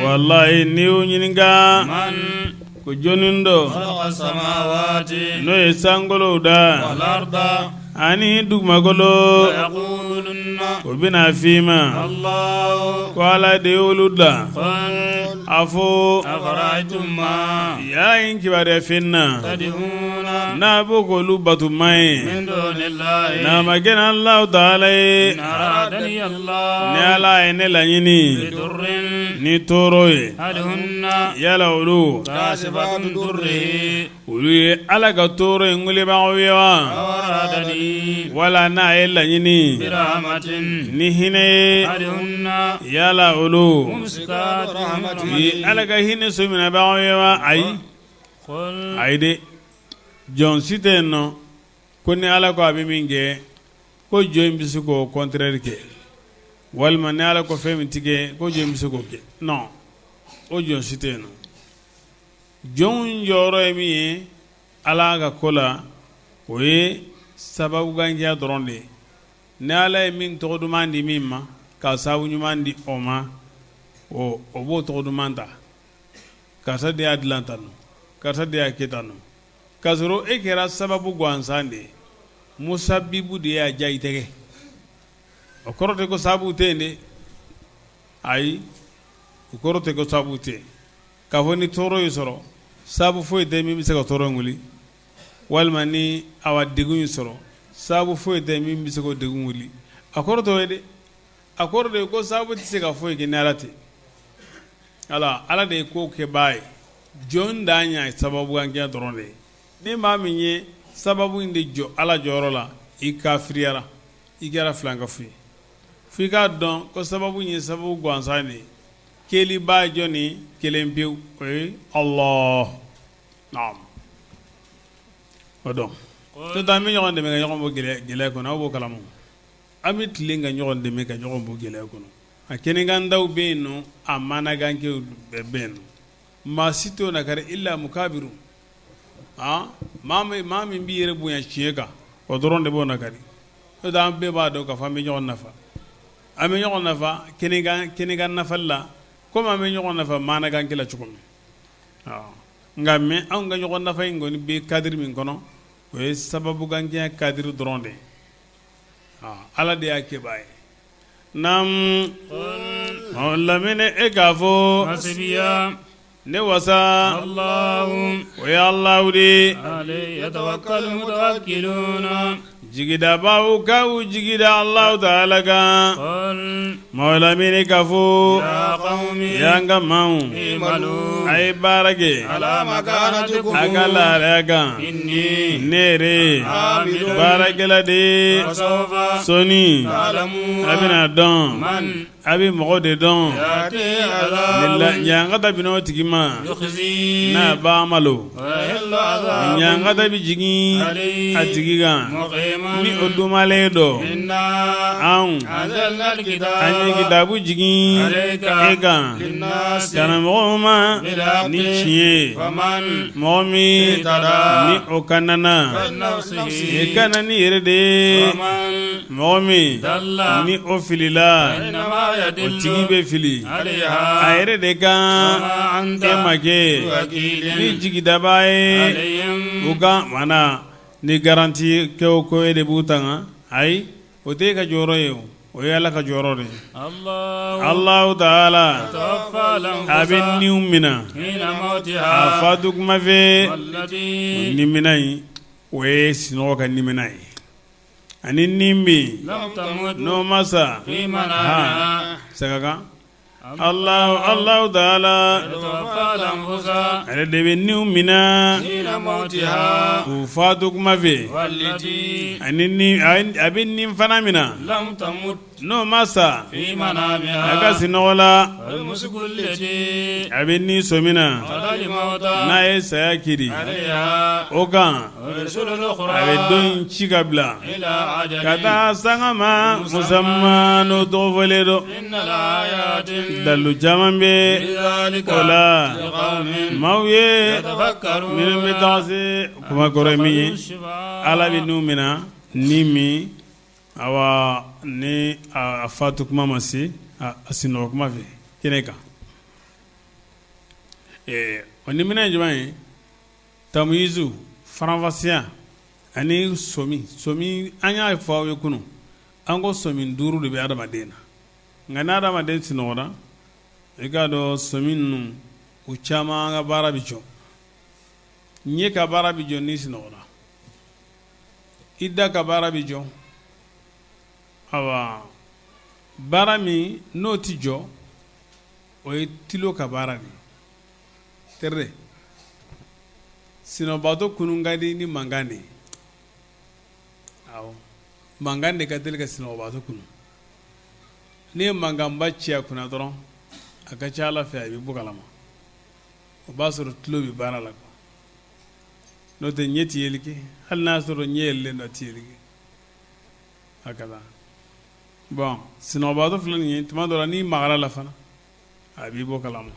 walayi n'i y'u ɲininka ko jɔnni don n'o ye sankolow da ani dugumakolo o bɛna f'i ma ko ala de y'olu da a fɔ y'a ye kibaruya fɛn na n'a b'o k'olu bato maa ye n'a ma kɛ Alahu taala ye ni ala ye ne laɲini ni tɔɔrɔ ye yala olu olu ye ala ka tɔɔrɔ in wulibagaw ye wa wala n'a ye laɲini ni hinɛ ye yala olu ye ala ka hinɛ sominɛbagaw ye wa ayi ayi dɛ jɔn si tɛ yen nɔ ko ni ala ko a bɛ min kɛ ko jɔn in bɛ se k'o contraire kɛ walima ni ala ko fɛn min tɛ kɛ ko jɔn bɛ se k'o kɛ non o jɔn si tɛ yen nɔ jɔnw jɔyɔrɔ ye min ye ala ka ko la o ye sababugandiya dɔrɔn de ye ni ala ye min tɔgɔ duman di min ma ka sababu ɲuman di o ma o b'o tɔgɔ duman ta karisa de y'a dilan tan nɔ karisa de y'a kɛ tan nɔ k'a sɔrɔ e kɛra sababu gansan de ye musabibu de y'a diya i tɛgɛ o kɔrɔ tɛ ko sababu tɛ yen dɛ ayi o kɔrɔ tɛ ko sababu tɛ yen k'a fɔ ni tɔɔrɔ y'i sɔrɔ sababu foyi tɛ min bɛ se ka tɔɔrɔ in wuli walima ni awa degun y'i sɔrɔ sababu foyi tɛ min bɛ se k'o degun wuli a kɔrɔ t'o ye dɛ a kɔrɔ de ye ko sababu tɛ se ka foyi kɛ ni ala tɛ ala ala de ye ko kɛbaa ye jɔn dan y'a sababugankɛ dɔrɔn de ye ni maa min ye sababu in de jɔ ala jɔyɔrɔ la i kafiriyara i kɛra filankafo ye fo i k'a dɔn ko sababu in ye sababu gansan de ye Kɛlibaa jɔni kelen pewu o ye Allah naam o dɔn n'o tɛ an bɛ ɲɔgɔn dɛmɛ ka ɲɔgɔn bɔ gɛlɛya kɔnɔ aw b'o kalama an bɛ tilen ka ɲɔgɔn dɛmɛ ka ɲɔgɔn bɔ gɛlɛya kɔnɔ a kɛnɛkandaw bɛ yen nɔ a managankɛw bɛɛ bɛ yen nɔ maa si t'o nakari illa mukabiru maa min b'i yɛrɛ bonya tiɲɛ kan o dɔrɔn de b'o nakari n'o tɛ an bɛɛ b'a dɔn k'a fɔ an bɛ ɲɔgɔn nafa an bɛ ɲɔgɔn nafa kɛnɛkan nafali la komi an bɛ ɲɔgɔn nafa maanagankɛ la cogo min nka mais anw ka ɲɔgɔn nafa in kɔni bɛ cadre min kɔnɔ o ye sababugankɛya cadre dɔrɔn de ye ala de y'a kɛbaa ye naam lamini e k'a fɔ. Ne wasa o ye Alahu de ye. Jigidabaaw ka u jigi da Alahu taala kan. Maaw lamini k'a fɔ ya n ka maaw a ye baara kɛ a ka lahalaya kan ne yɛrɛ baarakɛla de ye sɔɔni a bɛna dɔn A bɛ mɔgɔ de dɔn ɲangata bɛ n'o tigi ma n'a b'a malo ɲangata bɛ jigin a tigi kan ni o dumalen don anw an ye kitabu jigin e kan ka na mɔgɔw ma ni tiɲɛ ye mɔgɔ min ni o kanana i kanana i yɛrɛ de ye mɔgɔ min ni o filila o tigi bɛ fili a yɛrɛ de kan e ma kɛ ni jigidabaa ye u kan mana ni garanti kɛ ko e de b'u tanga ayi o tɛ e ka jɔyɔrɔ ye o ye Ala ka jɔyɔrɔ de ye Alahu taala a bɛ niw minɛ a fatu kuma fɛ ni minɛ in o ye sunɔgɔ ka niminɛ ye ani ni min n'o ma sa segin kan Alahu taala ale de bɛ niw minɛ u fatu kuma fɛ ani a bɛ ni fana minɛ N'o ma sa a ka sinɔgɔ la a bɛ ni sɔmin n'a ye saya kiri o kan a bɛ dɔ in ci ka bila ka taa sanga ma musamma n'o tɔgɔ fɔlen don dalu caman bɛ o la maaw ye minnu bɛ taga se kuma kɔrɔ ye min ye Ala bɛ niw minɛ ni min Awa ni a fatu kuma ma se a sinɔgɔ kuma fɛ kɛnɛ kan o niminɛ ye jumɛn ye tamuyizu faranfasiya ani sɔmi sɔmi an y'a fɔ aw ye kunun an ko sɔmi duuru de bɛ adamaden na nka ni adamaden sinɔgɔra i k'a dɔn sɔmi ninnu u caman ka baara bɛ jɔ ɲɛ ka baara bɛ jɔ n'i sinɔgɔra i da ka baara bɛ jɔ awa baara min n'o tɛ jɔ o ye tulo ka baara de ye terire sinɔgɔbaatɔ kunun ka di ni mankan de ye awɔ mankan de ka teli ka sinɔgɔbaatɔ kunun n'i ye mankanba ci a kunna dɔrɔn a ka ca Ala fɛ a bɛ bɔ kalama o b'a sɔrɔ tulo bɛ baara la quoi n'o tɛ ɲɛ tɛ yeli kɛ hali n'a sɔrɔ ɲɛ yɛlɛlen don a tɛ yeli kɛ a ka bon sinɔgɔbaatɔ filɛ nin ye tuma dɔ la n'i magara la fana a b'i bɔ kalama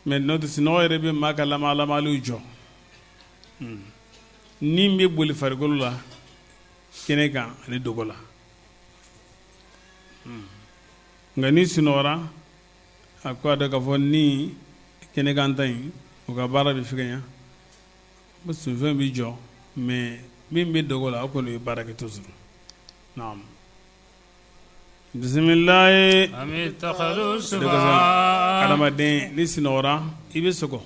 mais n'o tɛ sinɔgɔ yɛrɛ bɛ maa ka lamalamaliw jɔ ni bɛ boli farikolo la kɛnɛ kan ani dogo la nka n'i sunɔgɔra a ko a dɔn k'a fɔ ni kɛnɛkan ta in o ka baara bɛ fɛgɛnya sunfɛn bɛ jɔ mais min bɛ dogo la o kɔni bɛ baara kɛ toujours naam bisimilayi adamaden n'i sunɔgɔra i bɛ sɔgɔ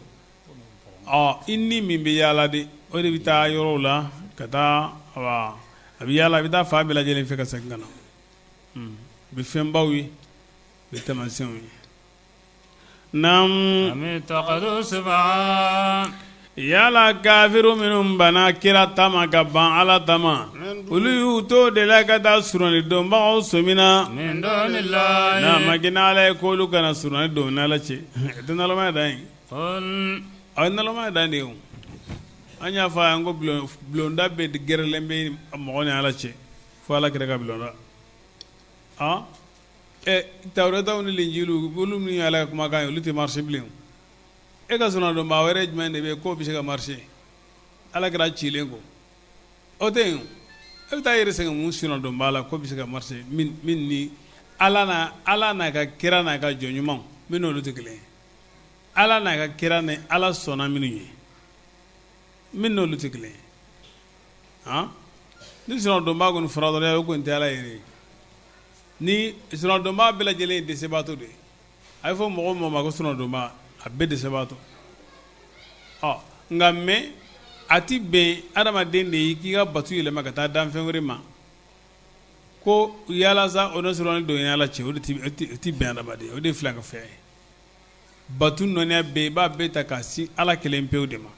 ɔ i ni min bɛ yaala de o de bɛ taa yɔrɔw la ka taa a bɛ yaala a bɛ taa fan bɛɛ lajɛlen fɛ ka segin ka na u bɛ fɛnbaw ye u bɛ taamasiyɛnw ye naamu yala kafiru minnu banna kira ta ma ka ban Ala ta ma olu y'u to de la ka taa surunali donbagaw sɔmina n'a ma kɛ n'Ala ye k'olu kana surunali don n'Ala cɛ o tɛ nalomaya dan ye o ye nalomaya dan de ye o an y'a fɔ a ye ko bulonda bɛɛ gɛrɛlen bɛ mɔgɔ ni Ala cɛ fo Ala kira ka bulonda tawurataw ni linjiliw olu min ye Ala ka kumakan ye olu tɛ marcher bilen e ka surunalidonbaa wɛrɛ jumɛn de bɛ yen k'o bɛ se ka marcher Ala kira cilen kɔ o tɛ yen e bɛ taa i yɛrɛ sɛgɛn mun surunalidonbaa la k'o bɛ se ka marcher min ni Ala Ala n'a ka kira n'a ka jɔn ɲumanw min n'olu tɛ kelen ye Ala n'a ka kira ni Ala sɔnna minnu ye min n'olu tɛ kelen ye ni surunalidonbaa kɔni fɔra dɔrɔn o kɔni tɛ Ala yɛrɛ ye ni surunalidonbaa bɛɛ lajɛlen ye dɛsɛbaatɔ de ye. A bɛ fɔ mɔgɔ mɔgɔ ma ko sunadonba, a bɛɛ dɛsɛbaatɔ. Ɔ nka mais a tɛ bɛn adamaden de ye k'i ka bato yɛlɛma ka taa danfɛn wɛrɛ ma ko yalasa o sɔrɔ don ala cɛ, o tɛ bɛn adamaden, o de ye filankafoya ye. Bato nɔya bɛɛ, i b'a bɛɛ ta k'a sin Ala kelen pewu de ma.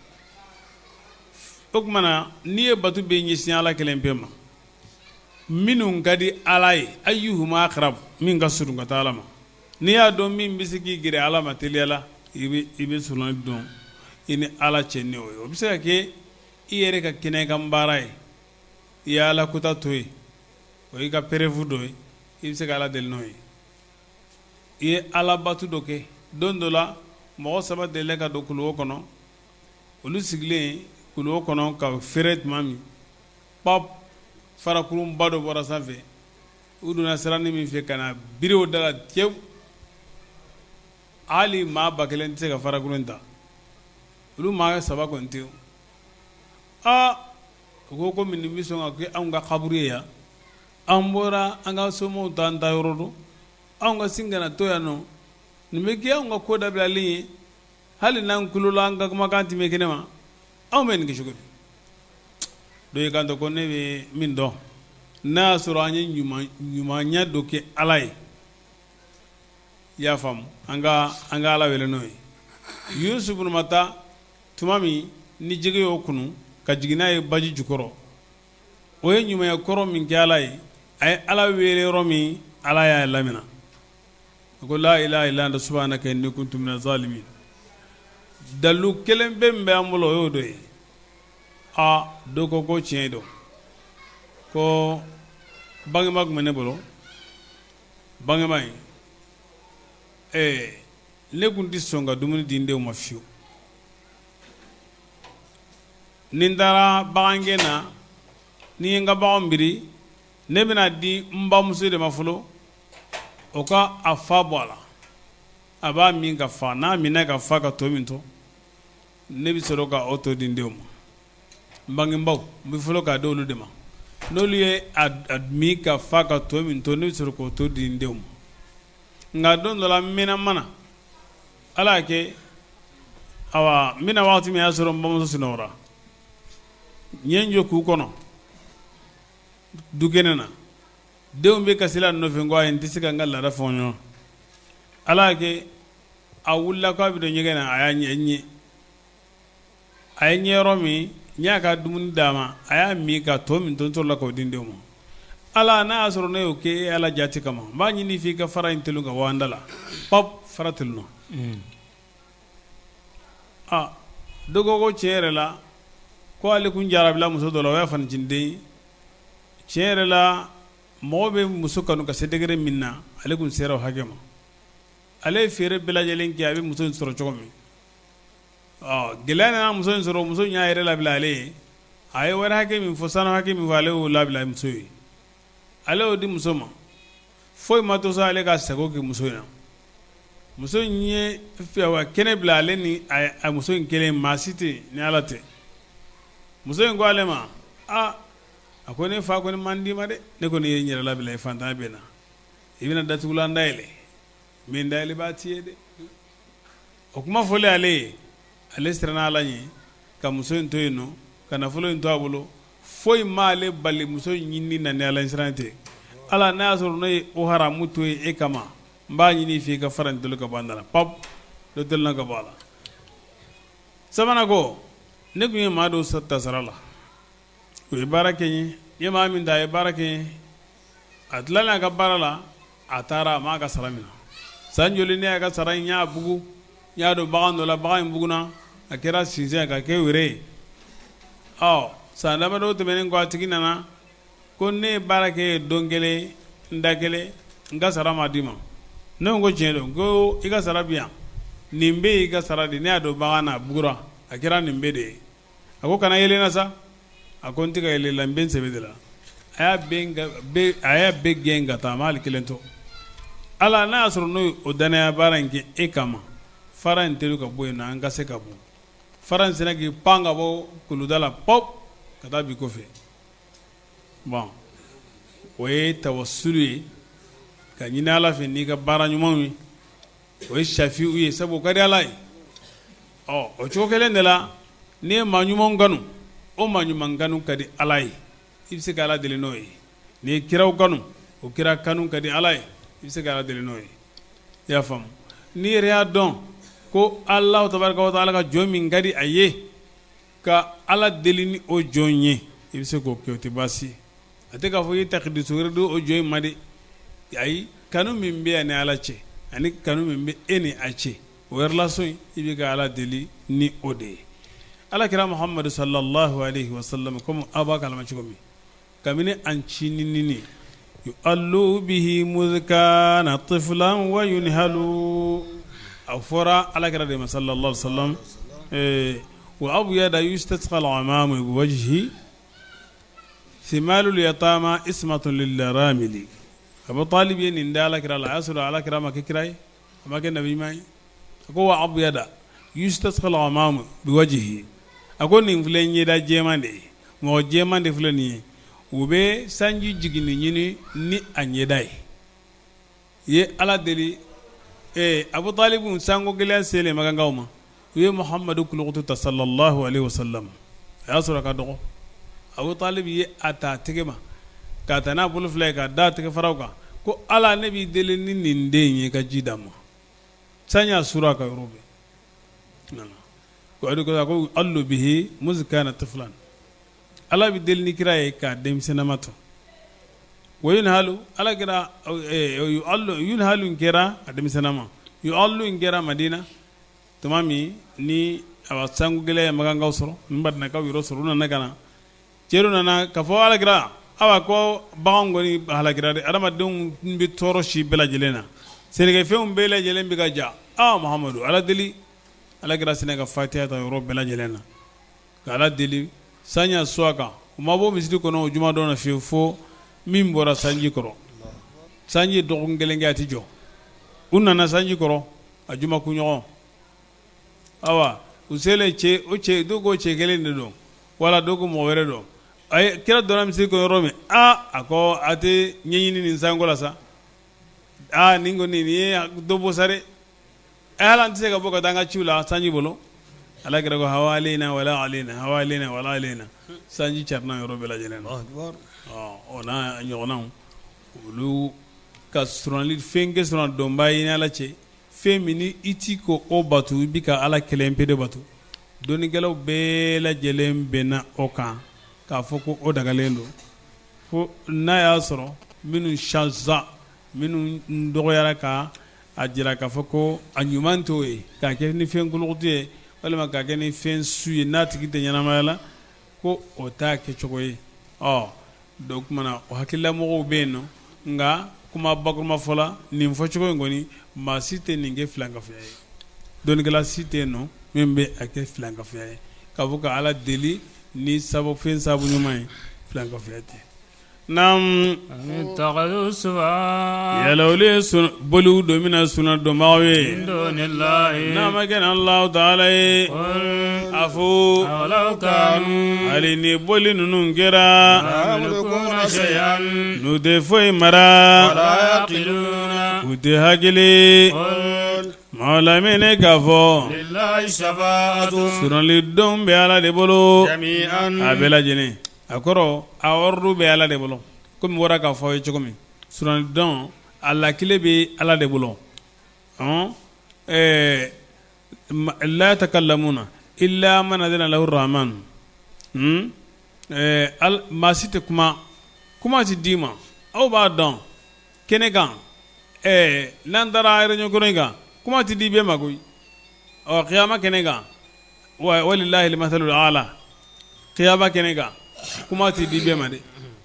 O tuma na n'i ye bato bɛɛ ɲɛsin Ala kelen pe ma, minnu ka di Ala ye, ayyuhuma aqrab, min ka surun ka taa Ala ma, n'i y'a dɔn min bɛ se k'i gɛrɛ Ala ma teliya la, i bɛ surun don i ni Ala cɛ ni o ye. O bɛ se ka kɛ i yɛrɛ ka kɛnɛkan baara ye, i ye Ala kota to yen, o y'i ka preuve dɔ ye, i bɛ se ka Ala deli n'o ye. I ye alabatu dɔ kɛ. Don dɔ la, mɔgɔ saba delila ka don kuluwo kɔnɔ. Olu sigilen kuluwo kɔnɔ ka fɛrɛ tuma min, pap, farakurunba dɔ bɔra sanfɛ. U donna siranin min fɛ ka na biri o da la tewu. Hali maa 1000 tɛ se ka farakurun ta. Olu maa saba kɔni tɛ. Aa, u ko komi nin bɛ sɔn ka kɛ anw ka kaburu ye yan. An bɔra an ka somaw t'an ta yɔrɔ dɔn, anw ka sin ka na to yan nɔ, nin bɛ kɛ anw ka ko dabilalen ye. Hali n'an kulola, an ka kumakan tɛ mɛn kɛnɛ ma. Anw bɛ nin kɛ cogo di? Dɔ y'i kanto ko ne bɛ min dɔn, n'a y'a sɔrɔ an ye ɲumanya dɔ kɛ Ala ye, i y'a faamu, an ka an ka Ala wele n'o ye. Yunusu bun Mata, tuma min ni jɛgɛ y'o kunu ka jigin n'a ye baji jukɔrɔ, o ye ɲumanya kɔrɔ min kɛ Ala ye, a ye Ala wele yɔrɔ min, Ala y'a lamina. A ko la ilaha illa anta subhanaka inni kuntu mina zalimin. Dalu kelen pe min bɛ an bolo, o y'o dɔ ye. A dɔ ko ko tiɲɛ don, ko bangebaa tun bɛ ne bolo, bangebaa in, ɛɛ ne tun tɛ sɔn ka dumuni di n denw ma fiyewu. Ni n taara bagangɛn na, ni n ye n ka bagan biri, ne bɛna di n bamuso de ma fɔlɔ, o ka a fa bɔ a la. A b'a min ka fa, n'a minna ka fa ka to min to, ne bɛ sɔrɔ ka o to di n denw ma. N bangebaw, n bɛ fɔlɔ k'a di olu de ma. N'olu ye a min ka fa ka to min to, ne bɛ sɔrɔ k'o to di n denw ma. Nka don dɔ la, n mɛnna ma na, Ala y'a kɛ, awa, n bɛna waati min y'a sɔrɔ n bamuso sunɔgɔra. N ye n jɔ k'u kɔnɔ dukɛnɛ na, denw bɛ kasi la n nɔfɛ. N ko ayi, n tɛ se ka n ka laada fɔ ɲɔgɔn. Ala y'a kɛ, a wulila k'a bɛ don ɲɛgɛn na, a y'a ɲɛ ɲɛ, a ye ɲɛ yɔrɔ min, n y'a ka dumuni d'a ma, a y'a min ka to min to, n sɔrɔla k'o di n denw ma. Ala, n'a y'a sɔrɔ ne y'o kɛ e Ala jati kama, n b'a ɲini i fɛ i ka fara in telu ka bɔ an da la. Pap, fara teluna. Aa, dɔ ko ko tiɲɛ yɛrɛ la, ko ale kun jarabila muso dɔ la, o y'a fanicinin ye. Tiɲɛ yɛrɛ la, mɔgɔ bɛ muso kanu ka se degré min na, ale kun sera o hakɛ ma. Ale ye feere bɛɛ lajɛlen kɛ a bɛ muso in sɔrɔ cogo min. Gɛlɛya nana muso in sɔrɔ, muso y'a yɛrɛ labila ale ye. A ye wari hakɛ min fɔ, sanu hakɛ min fɔ, ale y'o labila muso ye, ale y'o di muso ma. Foyi ma to sa ale ka sago kɛ muso in na. Muso in ye kɛnɛ bila ale ni a muso in kelen, maa si tɛ ni Ala tɛ. Muso in ko ale ma, aa, a ko ne fa kɔni man di ma dɛ, ne kɔni ye n yɛrɛ labila i fantanya bɛ na, i bɛna datugulan dayɛlɛ min dayɛlɛ b'a ti ye dɛ. O kuma fɔlen ale ye, ale siranna Ala ɲɛ ka muso in to yen nɔ, ka nafolo in to a bolo. Foyi ma ale bali muso in ɲinini na ni Ala ɲɛsiran tɛ. Ala, n'a y'a sɔrɔ ne ye o haramu to yen e kama, n b'a ɲini i fɛ i ka fara in toli ka bɔ an da la. Pap, dɔ tolina ka bɔ a la. Sabanan ko, ne tun ye maa dɔw ta sara la, u ye baara kɛ n ye. N ye maa min ta, a ye baara kɛ n ye. A tilalen a ka baara la, a taara, a m'a ka sara minɛ. San joli ne y'a ka sara in, y'a bugu, n y'a don bagan dɔ la, bagan in buguna, a kɛra sinsɛn ka kɛ wɛrɛ ye. Ɔ san damadɔ tɛmɛnen kɔ, a tigi nana ko ne ye baara kɛ ye don kelen, n da kelen, n ka sara ma d'i ma. Ne ko tiɲɛ don, ko i ka sara bɛ yan, nin bɛɛ y'i ka sara de. Ne y'a don bagan na, a bugura, a kɛra nin bɛɛ de ye. A ko kana yɛlɛ n na sa. A ko n tɛ ka yɛlɛ la, n bɛ n sɛbɛ de la. A y'a bɛɛ gɛn ka taa, a ma hali kelen to. Ala, n'a y'a sɔrɔ n'o ye o dannaya baara in kɛ e kama, fara in telu ka bɔ yen na, an ka se ka bɔ. Fara in sera k'i pan ka bɔ kuluda la, pop, ka taa bi kɔfɛ. Bon, o ye tawasulu ye ka ɲini Ala fɛ n'i ka baara ɲumanw ye. O ye safiu ye, sabu o ka di Ala ye. Ɔ, o cogo kelen de la, n'i ye maa ɲuman kanu, o maa ɲuman kanu ka di Ala ye, i bɛ se ka Ala deli n'o ye. N'i ye kiraw kanu, o kira kanu ka di Ala ye, i bɛ se ka Ala deli n'o ye. I y'a faamu? N'i yɛrɛ y'a dɔn ko Alahu tabaraka wa taala ka jɔn min ka di a ye, ka Ala deli ni o jɔn ye, i bɛ se k'o kɛ, o tɛ baasi ye. A tɛ k'a fɔ i ye takidisu wɛrɛ di o jɔn in ma dɛ. Ayi, kanu min bɛ a ni Ala cɛ ani kanu min bɛ e ni a cɛ, o relation in, i bɛ ka Ala deli ni o de ye. Ala kira Muhamadu sallallahu alaihi wasallam, komi aw b'a kalama cogo min, kabini a ncininni yu'allu bihi mudh kana tiflan wa yunhalu, a fɔra Ala kira de ma sallallahu alaihi wasallam, wa abyada yustasqal ghamamu biwajhi thimalul yatama ismatun lil aramili. Abu Talib ye nin da Ala kira la, a y'a sɔrɔ Ala kira ma kɛ kira ye, a ma kɛ nabi ɲuman ye. A ko wa abyada yustasqal ghamamu biwajhi, a ko nin filɛ ɲɛda jɛman de ye, mɔgɔ jɛman de filɛ nin ye, u bɛ sanji jiginni ɲini ni a ɲɛda ye. I ye Ala deli ee Abu Talib sanko gɛlɛya selen makankaw ma, u ye Muhamadu kulukutu ta sallallahu alaihi wasallam, a y'a sɔrɔ a ka dɔgɔ. Abu Talib ye a ta a tɛgɛ ma, k'a ta n'a bolo fila ye k'a da a tɛgɛ faraw kan, ko Ala, ne b'i deli ni nin den ye ka ji d'a ma. San y'a suru a ka yɔrɔ bɛɛ. Ko ko yu'allu bihi mudh kana tiflan, Ala bɛ deli ni kira ye k'a denmisɛnnama to. Wa yunhalu, Ala kira yunhalu in kɛra a denmisɛnnama, yu'allu in kɛra Madina tuma min ni a sanko gɛlɛya ye makankaw sɔrɔ, ni madinakaw yɔrɔ sɔrɔ, u nana ka na, cɛ nana k'a fɔ Ala kira, awa ko bagan kɔni halakira dɛ, adamadenw bɛ tɔɔrɔ si bɛɛ lajɛlen na, sɛnɛkɛfɛnw bɛɛ lajɛlen bɛ ka ja. Aa Muhamadu, Ala deli. Ala kira sinna ka fatiya ta yɔrɔ bɛɛ lajɛlen na ka Ala deli, san y'a su a kan. U ma bɔ misiri kɔnɔ o juma don na fiyewu fo min bɔra sanji kɔrɔ. Sanji ye dɔgɔkun kelen kɛ a tɛ jɔ. U nana sanji kɔrɔ a juma kunɲɔgɔn. Awa u selen, cɛ o cɛ, dɔw ko cɛ kelen de don wala dɔw ko mɔgɔ wɛrɛ don. A ye kira donna misiri kɔnɔ yɔrɔ min, aa a ko a tɛ ɲɛɲini nin sanko la sa, aa nin kɔni nin ye dɔ bɔ sa dɛ, hali an tɛ se ka bɔ ka taa an ka ciw la sanji bolo. Ala kira ko hawalena wala alena, hawalena wala alena, sanji carinna yɔrɔ bɛɛ lajɛlen na. O n'a ɲɔgɔnnaw, olu ka surunali fɛn kɛ surun dɔnbaa ye ni Ala cɛ, fɛn min ni i ti ko o bato, i bɛ ka Ala kelen pe de bato. Dɔnnikɛlaw bɛɛ lajɛlen bɛnna o kan k'a fɔ ko o dagalen don, fo n'a y'a sɔrɔ minnu shaza, minnu dɔgɔyara ka a jira k'a fɔ ko a ɲuman t'o ye k'a kɛ ni fɛn kolokoto ye walima k'a kɛ ni fɛn su ye n'a tigi tɛ ɲɛnamaya la, ko o t'a kɛcogo ye. Ɔ donc kumana o hakililamɔgɔw bɛ yen nɔ, nka kuma bakuruma fɔ la, nin fɔcogo in kɔni, maa si tɛ nin kɛ filankafoya ye, dɔnnikɛla si tɛ yen nɔ min bɛ a kɛ filankafoya ye, k'a fɔ ka Ala deli ni sababu fɛn sababu ɲuman ye, filankafoya tɛ. Naamu, yala olu ye boliw don mina suna dɔnbagaw ye n'a ma kɛ Alahu taala ye, a fɔ hali ni boli ninnu kɛra n'u tɛ foyi mara, u tɛ hakili maa lamini k'a fɔ surunali don bɛ Ala de bolo a bɛɛ lajɛlen. A kɔrɔ a ordre bɛ Ala de bolo, komi n bɔra k'a fɔ aw ye cogo min, surunali don a lakile bɛ Ala de bolo. Ɔn ɛɛ la yatakallamuna illa man adina lahu rahman, ɛɛ maa si tɛ kuma, kuma tɛ d'i ma. Aw b'a dɔn kɛnɛ kan, ɛɛ n'an taara réunion kɔnɔ in kan, kuma tɛ di bɛɛ ma koyi. Ɔ kiyama kɛnɛ kan, walilahi masalul ala, kiyama kɛnɛ kan, kuma tɛ di bɛɛ ma dɛ.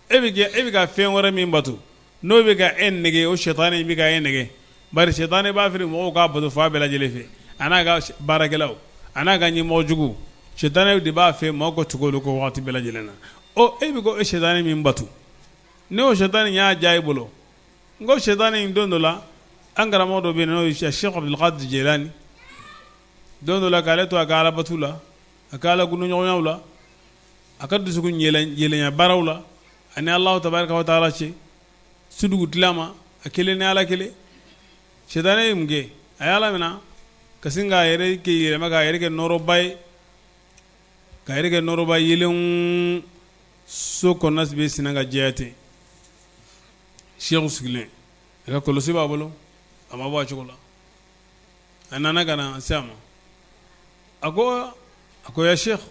E bɛ e bɛ ka fɛn wɛrɛ min bato, n'o bɛ ka e nɛgɛn, o sɛtanɛ in bɛ ka e nɛgɛn, bari sɛtanɛ b'a fɛ mɔgɔw k'a bato fan bɛɛ lajɛlen fɛ, a n'a ka baarakɛlaw, a n'a ka ɲɛmɔgɔ jugu. Sɛtanɛ de b'a fɛ maaw ka tugu olu kɔ waati bɛɛ lajɛlen na. Ɔ e bɛ ko e sɛtanɛ min bato, n'o sɛtanɛ y'a diya i bolo, n ko sɛtanɛ in, don dɔ la, an karamɔgɔ dɔ bɛ yen, n'o ye Sɛki Abdulkadir Jilani, don dɔ la k'ale to a ka alabatu la, a ka ala gundoɲɔgɔnyaw la, a ka dusukun yɛlɛnya baaraw la ani Alahu tabaraka wa taala cɛ, su dugutila ma, a kelen ni Ala kelen. Sitanɛ ye mun kɛ? A ye Ala minɛ ka sin k'a yɛrɛ kɛ yɛlɛma k'a yɛrɛ kɛ nɔɔrɔba ye k'a yɛrɛ kɛ nɔɔrɔba yelen so kɔnɔna bɛ sin ka jɛya ten. Seku sigilen a ka kɔlɔsi b'a bolo, a ma bɔ a cogo la. A nana ka na se a ma, a ko a ko ya Seku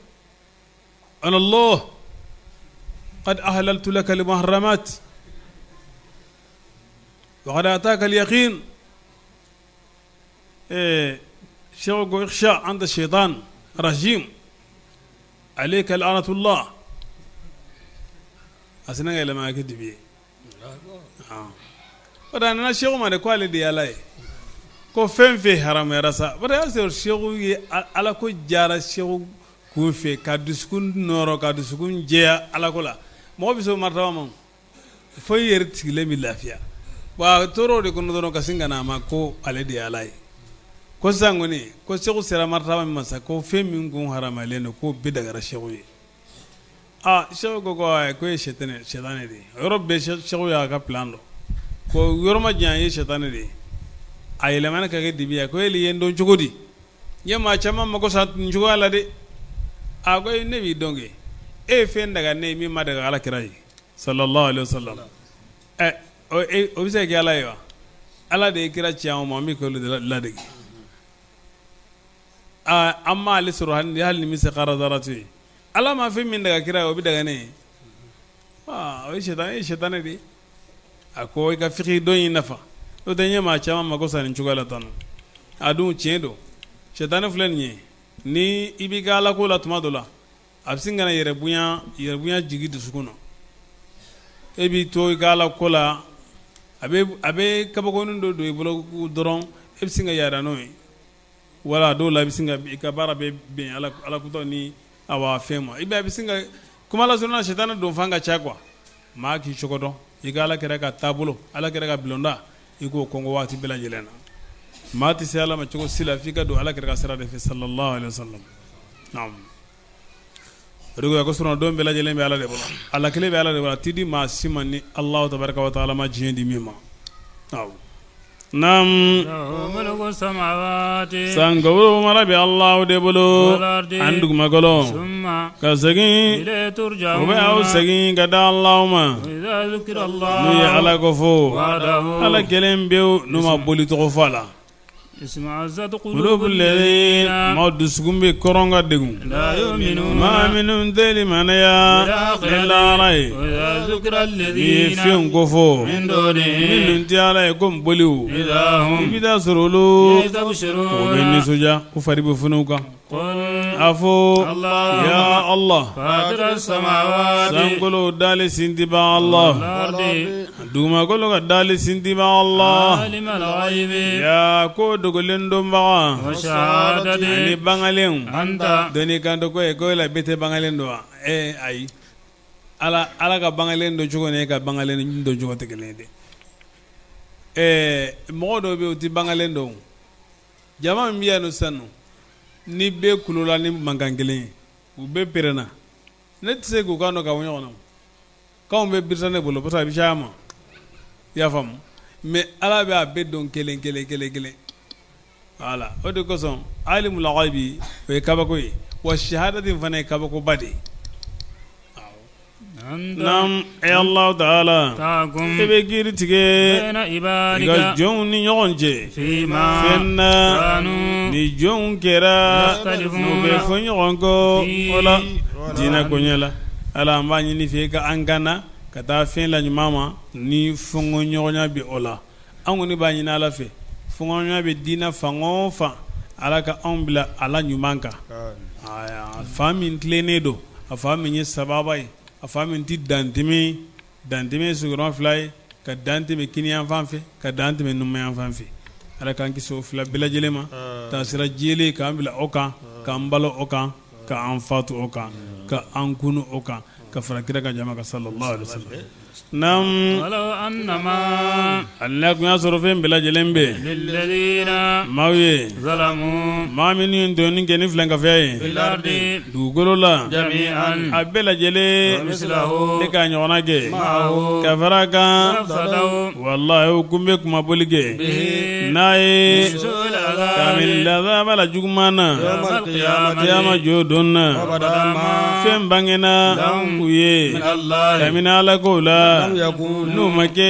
ana Allah qad ahlaltu laka al-muharramat wa qad ataka al-yaqin. Ee Seku ko ikhsha anta shaytan rajim alayka la'natullah. A sinna ka yɛlɛma ka kɛ dibi ye. O a nana seku ma de ko ale de ye Ala ye ko fɛn fɛn haramuyara sa o y'a sɔrɔ seku ye Ala ko jara seku kun fɛ ka dusukun nɔɔrɔ ka dusukun jɛya Ala ko la. Mɔgɔ bɛ se o martaba ma fo i yɛrɛ sigilen bɛ lafiya. Bon a tora o de kɔnɔ dɔrɔn ka sin ka na a ma ko ale de ye Ala ye. Ko sisan kɔni ko seku sera martaba min ma sa ko fɛn min kun haramuyalen don k'o bɛɛ dagara seku ye. Aa seku ko ko ayi ko e ye sɛtanɛ de ye. O yɔrɔ bɛɛ seku y'a ka plan dɔn ko yɔrɔ ma janya e ye sɛtanɛ de ye. A yɛlɛmana ka kɛ dibi ye. Ko e ye n dɔn cogo di? N ye maa caman mako sa nin cogoya la dɛ. A ko ne b'i dɔn kɛ, e ye fɛn daga ne ye min ma daga Ala kira ye sallallahu alaihi wasallam. Ɛ o bɛ se ka kɛ Ala ye wa? Ala de ye kira ci anw ma an bɛ k'olu ladege. Aa an m'ale sɔrɔ hali ni misikala zarati ye. Ala ma fɛn min daga kira ye o bɛ daga ne ye. Aa o ye sɛtanɛ ye sɛtanɛ de ye. A ko i ka fiki dɔn y'i nafa n'o tɛ n ye maa caman mako sa nin cogoya la tan a dun tiɲɛ don sɛtanɛ filɛ nin ye ni i b'i ka Ala ko la tuma dɔ la a bɛ sin ka na yɛrɛbonya jigin dusukun na e b'i to i ka Ala ko la a bɛ kabakonin dɔ don i bolo dɔrɔn e bɛ sin ka yaada n'o ye wala dɔw la i bɛ sin ka i ka baara bɛ bɛn Ala kotɔ ni awa fɛn ma i bɛ a bɛ sin ka kuma lasurunya sitanɛ don fan ka ca quoi maa k'i cogo dɔn i ka Ala kira ka taabolo Ala kira ka bulonda i k'o kɔngɔ waati bɛɛ lajɛlen na maa tɛ se Ala ma cogo si la f'i ka don Ala kira ka sira de fɛ sallallahu alaihi wasallam naam o de ko surɔ don bɛɛ lajɛlen bɛ Ala de bolo a latigɛ bɛ Ala de bolo a tɛ di maa si ma ni Alahu tabaraka wa taala ma diɲɛ di min ma awɔ naam sankolo mara bɛ Alahu de bolo ani dugumakolo ka segin o bɛ aw segin ka da Alahu ma n'u ye Ala ko fɔ Ala kelen pewu n'u ma boli tɔgɔ fɔ a la Maa dusukun bɛ kɔrɔn ka degun maa minnu tɛ limaniya ni lahara ye n'i ye fɛn ko fɔ minnu tɛ Ala ye komi boliw i bɛ taa sɔrɔ olu u bɛ nisɔndiya u fari bɛ funu u kan. A fɔ ya Allah sankolo dali sintiba Allah dugumakolo ka dali sintiba Allah ya ko dogolen dɔnbaga ani bangalenw dɔnni kanto ko ko la bɛɛ tɛ bangalen dɔn wa ayi ala ka bangalen dɔn cogo ni e ka bangalen dɔn cogo tɛ kelen ye dɛ mɔgɔ dɔw bɛ yen u tɛ bangalen dɔn jama min bɛ yan sisan ni bɛɛ kulola ni mankan kelen ye u bɛɛ pɛrɛnna ne tɛ se k'u kan dɔn ka bɔ ɲɔgɔn na k'anw bɛ birisa ne bolo parce que a bɛ caya ma i y'a faamu mais ala bɛ a bɛɛ dɔn kelen kelen kelen kelen voilà o de kosɔn alimul ghaibi o ye kabako ye wa shahadati fana ye kabakoba de ye Naam e Alahu taala e bɛ kiiri tigɛ i ka jɔnw ni ɲɔgɔn cɛ fɛn na ni jɔnw kɛra n'u bɛ fɔ ɲɔgɔn kɔ o la diinɛ koɲɛ la Ala an b'a ɲini i fɛ ka an kana ka taa fɛn la ɲuman ma ni fɔnkɔɲɔgɔnya bɛ o la an kɔni b'a ɲini Ala fɛ fɔnkɔɲɔgɔnya bɛ diinɛ fan o fan Ala ka anw bila a la ɲuman kan fan min tilennen don a fan min ye sababa ye a fan min tɛ dantɛmɛ dantɛmɛ ye sigiyɔrɔma fila ye ka dantɛmɛ kiniyanfan fɛ ka dantɛmɛ numanyanfan fɛ Ala k'an kisi o fila bɛɛ lajɛlen ma taasira jɛlen k'an bila o kan k'an balo o kan k'an fatu o kan ka an kunu o kan ka fara kira ka jama kan sallallahu alaihi wasallam. Naamu hali n'a tun y'a sɔrɔ fɛn bɛɛ lajɛlen bɛ maaw ye maa minnu ye tɔɲɔni kɛ ni filankafoya ye dugukolo la a bɛɛ lajɛlen ne k'a ɲɔgɔnna kɛ ka fara a kan walahi u kun bɛ kunmabɔli kɛ n'a ye kabini azaba la juguman na kiyama jɔ don na fɛn bangena u ye kabini ala kow la n'u ma kɛ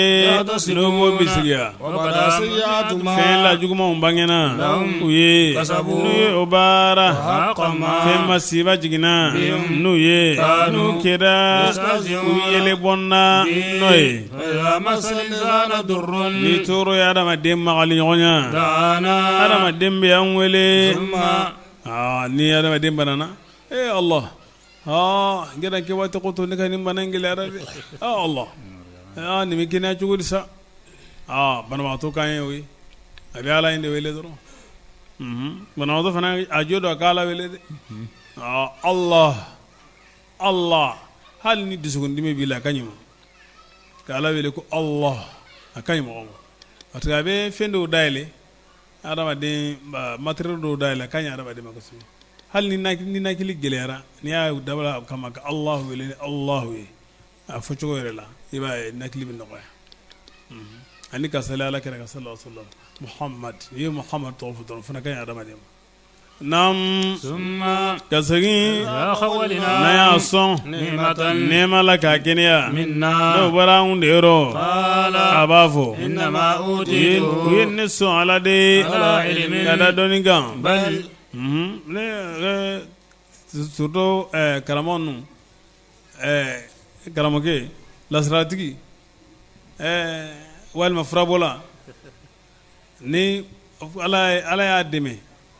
n'u m'o bisigiya fɛn la jugumanw bangena u ye n'u ye o baara fɛn masiba jiginna n'u ye n'u kɛra u yɛlɛbɔnna n'o ye ni tɔɔrɔ ye adamaden magali ɲɔgɔnya adamaden bɛ an wele ni adamaden banana ee Allah n kɛra kɛ waati ko to ne ka nin bana in gɛlɛyara dɛ Allah nin bɛ kɛnɛya cogo di sa banabagatɔ kan ye o ye a bɛ ala in de wele dɔrɔn banabagatɔ fana a jo don a ka ala wele dɛ Allah Allah hali ni dusukundimi b'i la a ka ɲi ma ka ala wele ko Allah a ka ɲi mɔgɔ ma parce que a bɛ fɛn dɔw dayɛlɛ adamaden matériel dɔw dayɛlɛ a ka ɲi adamaden ma kosɛbɛ hali ni ninakili gɛlɛyara n'i y'a dabɔ a kama ka Allah wele ni Allah ye a fɔcogo yɛrɛ la i b'a ye ninakili bɛ nɔgɔya ani ka sali ala kira kan sallallahu alaihi wasallam Muhammad n'i ye Muhammad tɔgɔ fɔ dɔrɔn o fana ka ɲi adamaden ma Naamu ka segin n'an y'a sɔn nɛɛma la k'a kɛnɛya n'o bɔra anw de yɔrɔ a b'a fɔ u ye ne sɔn ala de ka da dɔnni kan surtout karamɔgɔ ninnu karamɔgɔkɛ lasiratigi walima furabɔla ni ala y'a dɛmɛ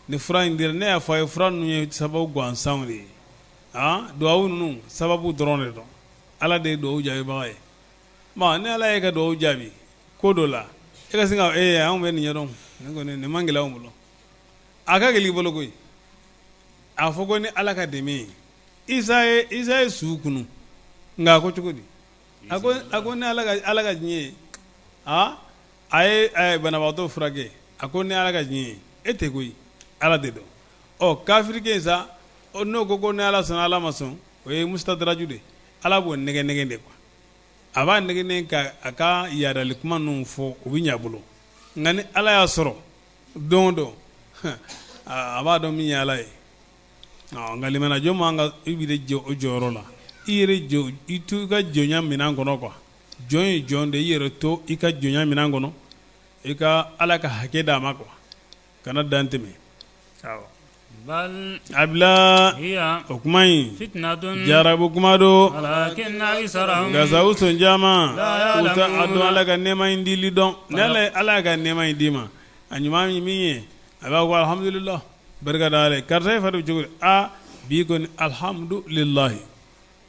ni fura in dira ne y'a fɔ a ye fura ninnu ye sababu gansanw de ye dugawu ninnu sababu dɔrɔn de don ala de ye dugawu jaabibaga ye bon ni ala ye ka dugawu jaabi ko dɔ la e ka sin ka e anw bɛ nin ɲɛdɔn nin kɔni nin man gɛlɛn anw bolo a ka gɛlɛn i bolo koyi a fɔ ko ni ala ka dɛmɛ ye isa ye su kunun nka a ko cogo di a ko ni ala ka diɲɛ ye aa a ye banabagatɔ furakɛ a ko ni ala ka diɲɛ ye e tɛ koyi ala de don ɔ kafirikɛ sa n'o ko ko ni ala sɔnna ala ma sɔn o ye mustadraju de ala b'o nɛgɛ nɛgɛ de quoi a b'a nɛgɛ nɛgɛ ka a ka yaadali kuma ninnu fɔ o bɛ ɲɛ a bolo nka ni ala y'a sɔrɔ don o don a b'a dɔn min ye ala ye nka limanajɔn man kan i yɛrɛ jɔ o jɔyɔrɔ la i yɛrɛ jɔ i to i ka jɔnya minɛn kɔnɔ quoi jɔn ye jɔn de i yɛrɛ to i ka jɔnya minɛn kɔnɔ i ka ala ka hakɛ d'a ma quoi kana dan tɛmɛ a bila o kuma in jarabu kuma don nka sa u sɔn caman u t'a dɔn ala ka nɛɛma in dili dɔn ni ala ka nɛɛma in d'i ma a ɲuman ye min ye a b'a fɔ alhamdulillah barika da ala ye karisa e fari bɛ cogo di aa bi kɔni alhamdulilahi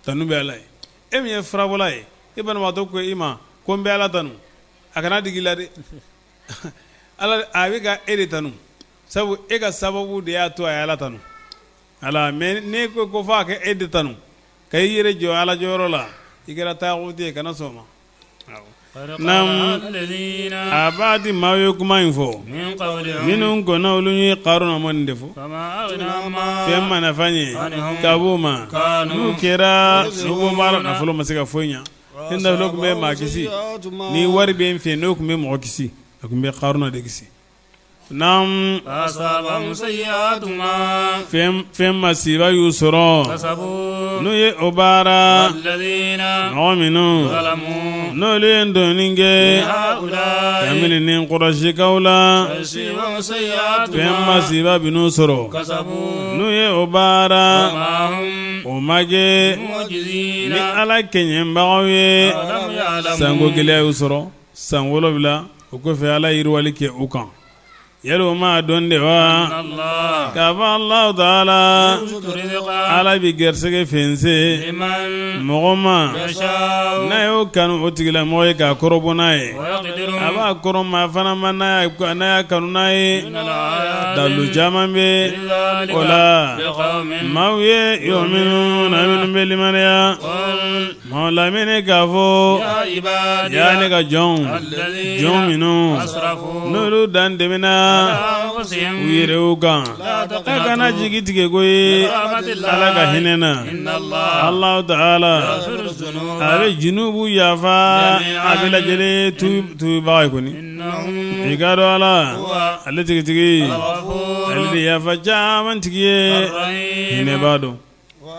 tanu bɛ ala ye e min ye furabɔla ye e banabagatɔ ko i ma ko n bɛ ala tanu a kana digi i la dɛ ala a bɛ ka e de tanu sabu e ka sababu de y'a to a ye ala tanu ala mais n'e ko ko f'a ka e de tanu ka i yɛrɛ jɔ ala jɔyɔrɔ la i kɛra taaguti ye kana sɔn o ma A b'a di maa ye kuma in fɔ minnu kɔnna olu ye Karuna ma nin de fɔ fɛn ma nafa ɲɛ ka b'o ma n'u kɛra baara nafolo ma se ka foyi ɲɛ ni nafolo tun bɛ maa kisi ni wari bɛ n fɛ n'o tun bɛ mɔgɔ kisi a tun bɛ Karuna de kisi Naamu fɛn masiba y'u sɔrɔ n'u ye o baara mɔgɔ minnu n'olu ye tɔɲɔni kɛ kabini ni Kurasikaw la fɛn masiba bɛn'u sɔrɔ n'u ye o baara o ma kɛ ni ala kɛɲɛbagaw ye sanko gɛlɛya y'u sɔrɔ san 7 o kɔfɛ ala yiriwali kɛ u kan. Yali o m'a dɔn de wa k'a fɔ Alahu taala Ala bɛ garisɛgɛ fɛnsɛn mɔgɔ ma n'a y'o kanu o tigilamɔgɔ ye k'a kɔrɔbɔ n'a ye a b'a kɔrɔma fana ma n'a y'a kanu n'a ye dalu caman bɛ o la maaw ye yuminuna minnu bɛ limaniya Maa lamini k'a fɔ yaa ne ka jɔnw jɔn minnu n'olu dan tɛmɛna u yɛrɛw kan a kana jigi tigɛ koyi Ala ka hinɛ na Alahu taala a bɛ junubu yafa a bɛɛ lajɛlen tuubibaga ye kɔni i k'a dɔn Ala ale tigitigi ale de yafa caman tigi ye hinɛbaa don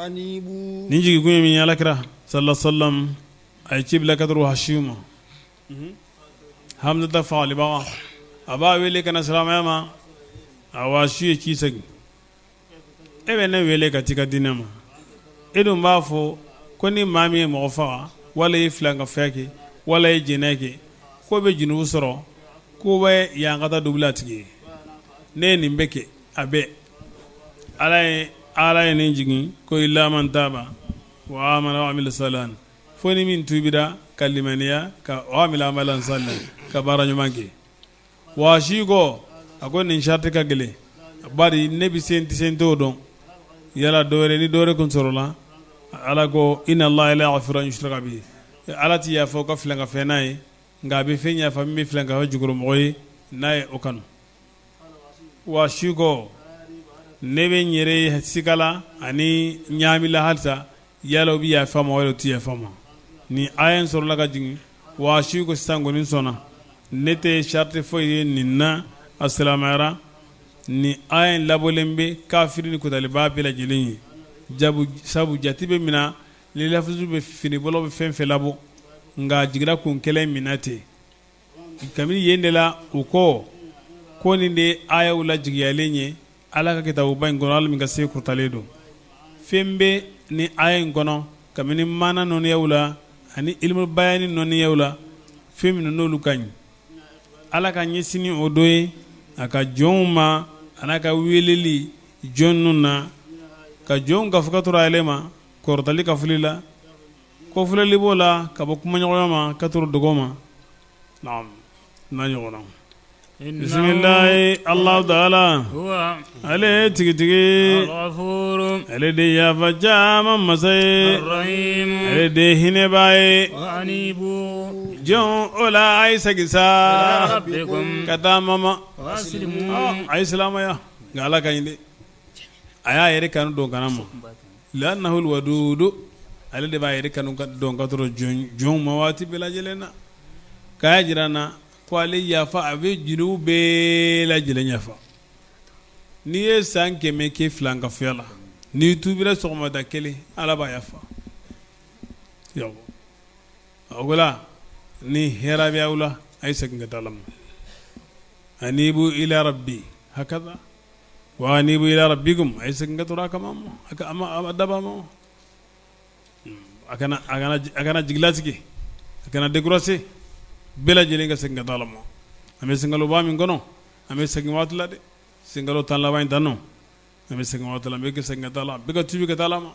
Nin jigin ye min ye alakira sallallahu alaihi wasallam a ye ci bila ka taga Wahasi ma Hamzata fagalibaga a b'a wele ka na silamɛya ma a Wahasi ye ci segin e bɛ ne wele ka t'i ka diinɛ ma e dun b'a fɔ ko ni maa min ye mɔgɔ faga wala ye filankafoya kɛ wala ye jɛnɛya kɛ k'o bɛ junubu sɔrɔ k'o bɛ ɲankata dubili a tigi ye ne ye nin bɛɛ kɛ a bɛɛ ala ye ala ye nin jigin ko illa man taba wa amana wa amila salihan fo ni min tubira ka limaniya ka wa amila amalan salihan ka baara ɲuman kɛ Wahasi ko a ko nin sarati ka gɛlɛn bari ne bɛ se n tɛ se n t'o dɔn yala dɔwɛrɛ ni dɔwɛrɛ kun sɔrɔla ala ko inna allaha la yaghfiru an yushraka bihi ala tɛ yafa ka filankafoya n'a ye nka a bɛ fɛn yafa min bɛ filankafoya jukɔrɔmɔgɔ ye n'a ye o kanu Wahasi ko ne bɛ n yɛrɛ sika la ani ɲaami la halisa yala u bɛ yafa n ma wala u tɛ yafa n ma ni aya in sɔrɔla ka jigin Wahasi ko sisan kɔni sɔnna ne tɛ sarati foyi ye nin na a silamɛyara ni aya in labɔlen bɛ kafiri ni kotalibaa bɛɛ lajɛlen ye jabu sabu jate bɛ minɛ ni lafizu bɛ finibɔlaw bɛ fɛn fɛn labɔ nka a jiginra kun kelen min na ten Kabini yen de la u ko ko nin de ye ayaw lajigiyalen ye Ala ka kitabuba in kɔnɔ Ala min ka se kɔrɔtalen don fɛn bɛ ni aya in kɔnɔ kabini maana nɔniyaw la ani ilimu bayani nɔniyaw la fɛn minnu n'olu ka ɲi Ala ka ɲɛsin o dɔ ye a ka jɔnw ma a n'a ka weleli jɔn ninnu na ka jɔnw kafo ka tɔrɔ ale ma kɔrɔtali kafoli la Kɔfilɛli b'o la ka bɔ kumaɲɔgɔnya ma ka tɔrɔ dogo ma n'a ɲɔgɔn bisimilahi Alahu taala ale tigitigi ale de yafa caman masa ye ale de hinɛbaa ye jɔn o la a ye segin sa ka taa mama a ye silamɛya nka ala ka ɲi dɛ a y'a yɛrɛ kanu dɔn kana ma li'annahul wadudu ale de b'a yɛrɛ kanu dɔn ka tɔrɔ jɔnw ma waati bɛɛ lajɛlen na k'a y'a jira an na ko ale yafa a bɛ junubu bɛɛ lajɛlen yafa n'i ye san 100 kɛ filankafoya la n'i tubira sɔgɔmada kelen ala b'a yafa o la ni hɛrɛ bɛ aw la a ye segin ka taa ala ma anibu ila rabbi hakaza wa anibu ila rabbikum a ye segin ka tɔrɔ a kama ma a daba ma a kana jigilatigɛ a kana décourager bɛɛ lajɛlen ka segin ka taa ala ma an bɛ sunkaloba min kɔnɔ an bɛ segin waati la dɛ sunkalo 10 laban in tan nɔ an bɛ segin waati la an bɛ ka segin ka taa ala bɛɛ ka tubi ka taa ala ma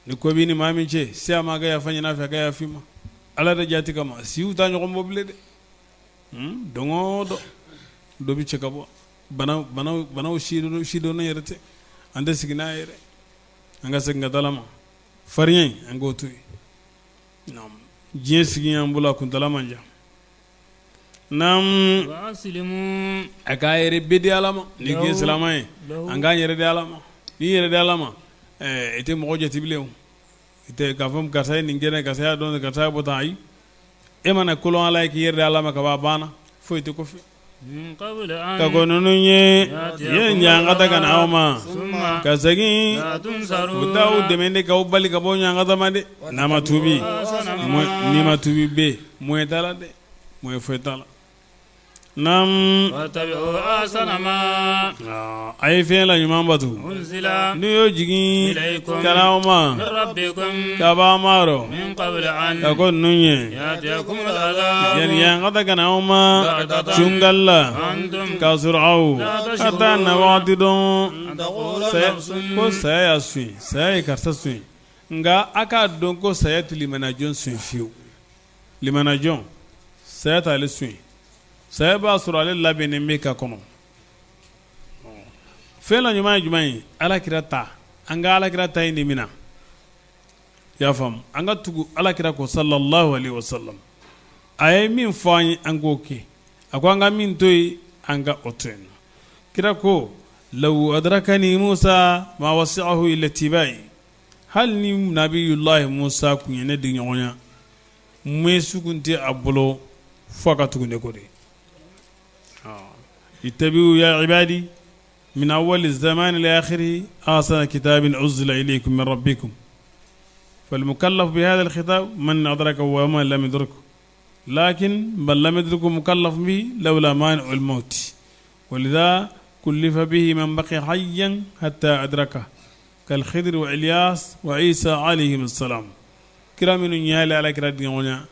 ni ko b'i ni maa min cɛ se a ma a ka yafa ɲini a fɛ a ka yafa i ma ala yɛrɛ jati kama siw t'a ɲɔgɔn bɔ bilen dɛ don o don dɔ bɛ cɛ ka bɔ banaw sidɔnnen yɛrɛ tɛ an tɛ sigi n'a yɛrɛ an ka segin ka taa ala ma farinya an k'o to yen diɲɛ sigi an bolo a kuntaala man jan naamu a k'a yɛrɛ bɛɛ di ala ma n'i ye silamɛ ye an k'an yɛrɛ di ala ma n'i yɛrɛ di ala ma i tɛ mɔgɔ jate bilen i tɛ k'a fɔ karisa ye nin kɛ karisa y'a dɔn karisa y'a bɔ tan ayi e mana kolon ala ye k'i yɛrɛ di ala ma ka ban a banna foyi tɛ kɔfɛ ka kɔn ninnu ɲɛ ye ɲangata ka na aw ma ka segin u t'aw dɛmɛ de k'aw bali ka bɔ ɲangata ma dɛ n'a ma tubi n'i ma tubi bɛ moyen t'a la dɛ moyen foyi t'a la. Naamu Wattabi'u ahsana ma a ye fɛn la ɲuman bato unzila n'u y'o jigin ilaykum ka na aw ma min rabbikum ka bɔ aw ma rɔ min qabli an ka kɔn ninnu ɲɛ ya'tiyakum al'adhabu yani yan ka ta ka na aw ma baghtatan cungali la wa antum k'a sɔrɔ aw la ka taa na tash'urun waati dɔn an taqula saya nafsun ko saya y'a son saya ye karisa son nka a k'a dɔn ko saya tɛ limanajɔn son fiyewu limanajɔn saya t'ale son saya b'a sɔrɔ ale labɛnnen bɛ ka kɔnɔ fɛn la ɲuman ye jumɛn ye alakira ta an ka alakira ta in de mina i y'a faamu an ka tugu alakira kɔ sallallahu alaihi wasallam a ye min fɔ an ye an k'o kɛ a ko an ka min to yen an ka o to yen kira ko law adrakani musa ma wasi'ahu illa tibai hali ni nabiyulahi musa kun ye ne di ɲɔgɔnya moyen kun tɛ a bolo fo a ka tugu ne kɔ de ittabi'u ya ibadi min awwali zamani ila akhirihi ahsana kitabin unzila ilaykum min rabbikum falmukallaf bihadha alkhitab man adraka wa man lam yudrik lakin man lam yudrik mukallaf bihi lawla mani'u almaut walidha kullifa bihi man baqiya hayyan hatta adraka kalkhidri wa ilyas wa isa alayhim salam kira minnu y'ale ala kira diɲɔgɔnya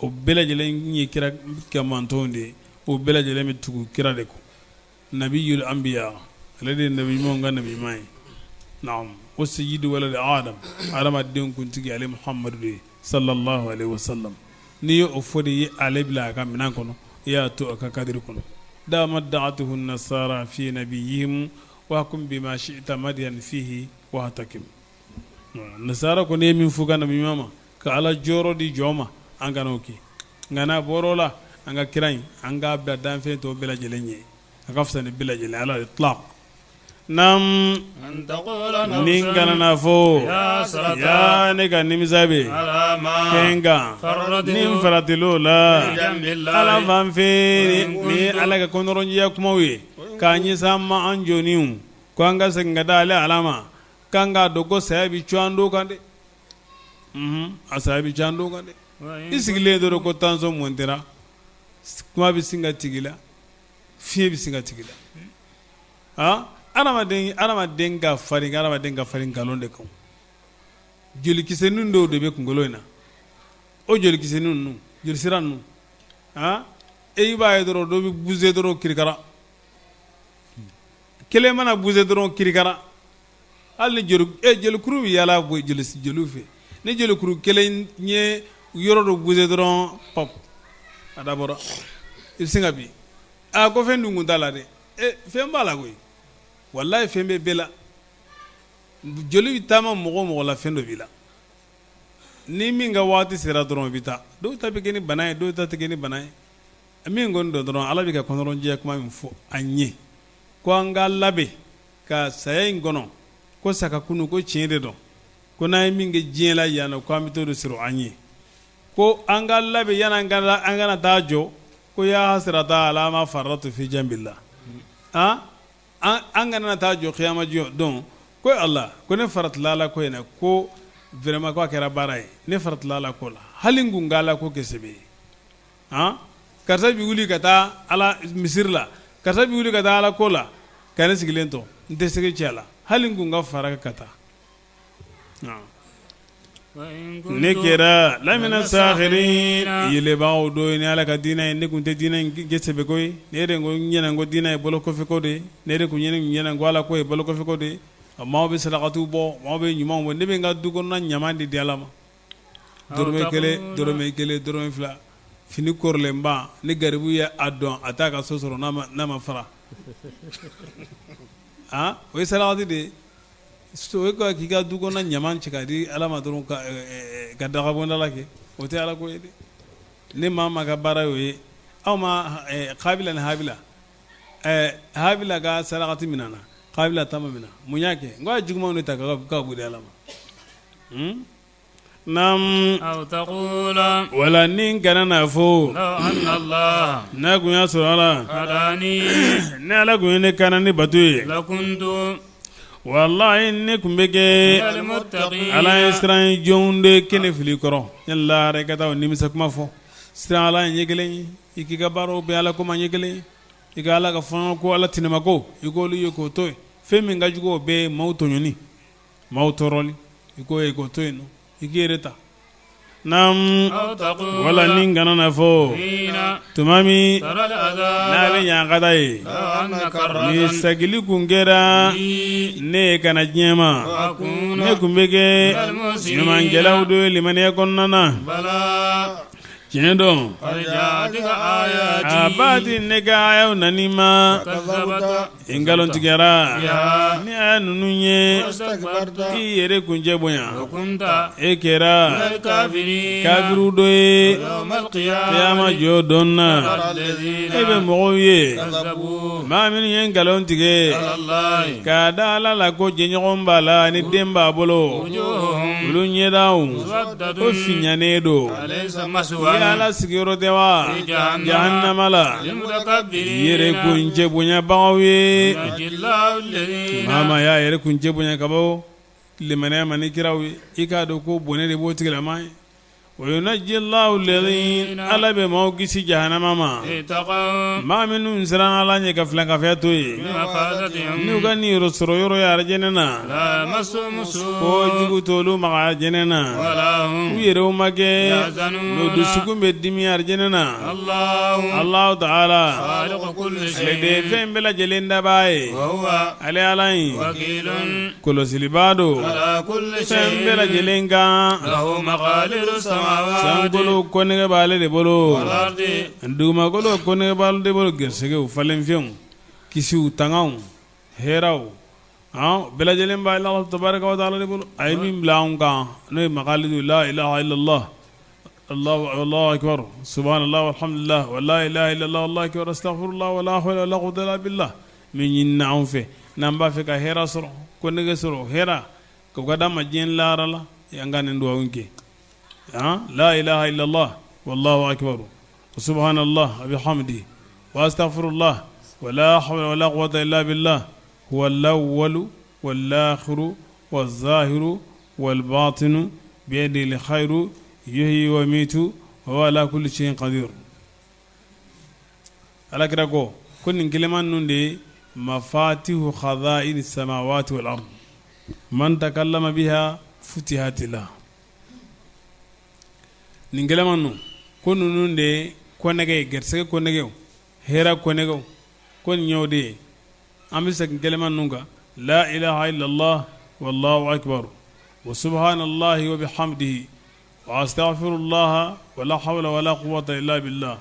o bɛɛ lajɛlen ye kira ka mantɔnw de ye o bɛɛ lajɛlen bɛ tugu kira de kɔ nabiyul anbiya ale de ye nabi ɲumanw ka nabi ɲuman ye naam o sayyidu waladi adam adamadenw kuntigi ale muhamadu de ye sallallahu alaihi wasallam n'i ye o fɔ de ye ale bila a ka minɛn kɔnɔ i y'a to a ka kadiri kɔnɔ da ma da'atuhu nasara fi nabiyihim wahkum bima shi'ta madihan fihi wahtakim nasara ko n'i ye min fɔ ka nabi ɲuman ma ka ala jɔyɔrɔ di jɔn ma an kana o kɛ nka n'a bɔra o la an ka kira in an k'a bila danfɛn tɔw bɛɛ lajɛlen ɲɛ a ka fisa ni bɛɛ lajɛlen ala itlaq naam ni kana n'a fɔ ya ne ka nimisa bɛ fɛn kan ni n faratil'o la ala fan fɛ ni ala ka kɔnɔrɔnjɛya kumaw ye k'a ɲɛsin an ma an jɔniw ko an ka segin ka da ale ala ma k'an k'a dɔn ko saya bɛ cun an dɔw kan dɛ a saya bɛ cun an dɔw kan dɛ i sigilen dɔrɔn ko tension montera kuma bɛ sin ka tigɛ i la fiɲɛ bɛ sin ka tigɛ i la aa adamaden ka farin adamaden ka farin nkalon de kan jolikisɛnin dɔw de bɛ kunkolo in na o jolikisɛnin ninnu jolisira ninnu aa e b'a ye dɔrɔn dɔ bɛ bouger dɔrɔn kirikara kelen mana bouger dɔrɔn kirikara hali ni joli jolikuru bɛ yaala joli joliw fɛ ni jolikuru kelen ye yɔrɔ dɔ bouger dɔrɔn pap a dabɔra i bɛ sin ka bin aa ko fɛn dun kun t'a la dɛ fɛn b'a la koyi walayi fɛn bɛ bɛɛ la joli bɛ taama mɔgɔ o mɔgɔ la fɛn dɔ b'i la ni min ka waati sera dɔrɔn i bɛ taa dɔw ta bɛ kɛ ni bana ye dɔw ta tɛ kɛ ni bana ye min kɔni don dɔrɔn ala bɛ ka kɔnɔrɔnjɛya kuma min fɔ an ye ko an ka labɛn ka saya in kɔnɔ ko sa ka kunun ko tiɲɛ de don ko n'an ye min kɛ diɲɛ la yan ko an bɛ t'o de sɔrɔ an ye ko an ka labɛn yan an kana taa jɔ ko ya hasrata ala ma farratu fi jambillah an kana taa jɔ kiyama jɔ don ko ala ko ne faratila ala ko in na ko vraiment ko a kɛra baara ye ne faratila ala ko la hali n kun ka ala ko kɛ sɛbɛ ye karisa bɛ wuli ka taa ala misiri la karisa bɛ wuli ka taa ala ko la ka ne sigilen to n tɛ se cɛ la hali n kun ka fara ka taa ne kɛra lamina sakhirin yɛlɛbagaw dɔ ye ni ala ka diinɛ ye ne tun tɛ diinɛ in kɛ sɛbɛko ye ne de ko ɲɛna ko diinɛ ye bolokɔfɛko de ye ne de tun ɲɛna ko ala ko ye bolokɔfɛko de ye maaw bɛ sarakatiw bɔ maaw bɛ ɲumanw bɔ ne bɛ n ka du kɔnɔna ɲaman de di ala ma dɔrɔmɛ kelen dɔrɔmɛ kelen dɔrɔmɛ fila fini kɔrɔlenba ni garibu ye a dɔn a t'a ka so sɔrɔ n'a ma fara o ye sarakati de ye o ye k'i ka du kɔnɔna ɲaman cɛ ka di ala ma dɔrɔn ka dagabɔndala kɛ o tɛ ala ko ye dɛ ne maa ma ka baara y'o ye aw ma kabila ni habila habila ka sarakati minɛna kabila ta ma minɛ mun y'a kɛ n ko a ye jugumanw de ta k'a b'o di ala ma Naamu wala ni kana n'a fɔ n'a kun y'a sɔrɔ ala ni ala kun ye ne kana ni bato ye walayi ne tun bɛ kɛ ala ɲɛsiran jɔnw de kɛnɛ fili kɔrɔ yan lahara ka taa nimisa kuma fɔ. Siran Ala ɲɛ kelen ye, i k'i ka baaraw bɛn Ala ko ma ɲɛ kelen ye, i ka Ala ka fɔɲɔgɔn ko, Ala tinɛmako, i k'olu ye k'o to yen. Fɛn min ka jugu o bɛɛ ye maaw tɔɲɔni, maaw tɔɔrɔli, i k'o ye k'o to yen nɔ, i k'i yɛrɛ ta. Naamu, wala ni kana na fɔ tuma min n'a bɛ ɲankata ye, ni segili kun kɛra ne ye ka na diɲɛ ma, ne tun bɛ kɛ ɲumankɛlaw dɔ ye limaniya kɔnɔna na. Tiɲɛ don a b'a di ne ka ayaw nan'i ma i nkalontigiyara ni aya ninnu ye i yɛrɛ kuncɛ bonya e kɛra kafiriw dɔ ye kiyama jɔ don na e bɛ mɔgɔw ye maa minnu ye nkalon tigɛ k'a da Ala la ko jɛɲɔgɔn b'a la ni den b'a bolo olu ɲɛdaw ko finyanen don Ala sigiyɔrɔ tɛ wa jahannama la yɛrɛ kuncɛ bonyabagaw ye maa maa y'a yɛrɛ kuncɛ bonya ka bɔ limaniya ma ni kiraw ye i k'a dɔn ko bɔnɛ de b'o tigilama ye wa yunajji Allahu alladhina Ala bɛ maaw kisi jahanama ma maa minnu siran Ala ɲɛ ka filankafoya to yen n'u ka niyɔrɔ sɔrɔ yɔrɔ ye arijɛnɛ na ko jugu t'olu maga arijɛnɛ na u yɛrɛw ma kɛ n'u dusukun bɛ dimi arijɛnɛ na Allahu ta'ala ale de ye fɛn bɛɛ lajɛlen dabaa ye ale Ala in kɔlɔsilibaa don fɛn bɛɛ lajɛlen kan sankolo konnɛgɛ b'ale de bolo dugumakolo konnɛgɛ b'ale de bolo gɛrɛsɛgɛw falenfɛnw kisiw tangaw hɛrɛw bɛɛ lajɛlen b'a Ala tabaraka wa taala de bolo a ye min bila anw kan n'o ye makalidu la ilaha illallah Allahu akbar subhanallah walhamdulillah wa la ilaha illallah wallahu akbar astaghfirullah wa la hawla wa la quwwata illa billah min ɲinina anw fɛ n'an b'a fɛ ka hɛrɛ sɔrɔ konnɛgɛ sɔrɔ hɛrɛ k'o ka d'an ma diɲɛ lahara la an ka nin dugawu kɛ la ilaha illallah wallahu akbar subhanallah wa bihamdi wa astaghfirullah wa la hawla wa la quwwata illa billah huwa al-awwalu wal-akhiru waz-zahiru wal-batinu biyadihi al-khayru yuhyi wa yumitu wa huwa ala kulli shay'in qadir Alakira ko ko nin kɛlɛma ninnu de ye mafatihu khaza'ini samawati wal ard man takallama biha futihat lah nin kɛlɛma ninnu ko ninnu de ye konnɛgɛ ye garisɛgɛ konnɛgɛw hɛrɛ konnɛgɛw ko nin y'o de ye an bɛ segin kɛlɛma ninnu kan la ilaha illallah wallahu akbar wa subhanallahi wa bihamdihi wa astaghfirullah wa la hawla wa la quwwata illa billah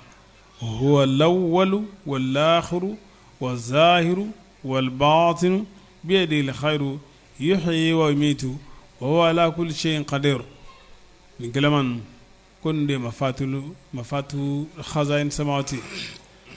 huwa al-awwalu wal akhiru waz-zahiru wal batinu biyadihi al-khayru yuhyi wa yumitu wa huwa ala kulli shay'in qadir nin kɛlɛma ninnu ko nin de ye mafatihu mafatihu khaza'in samawati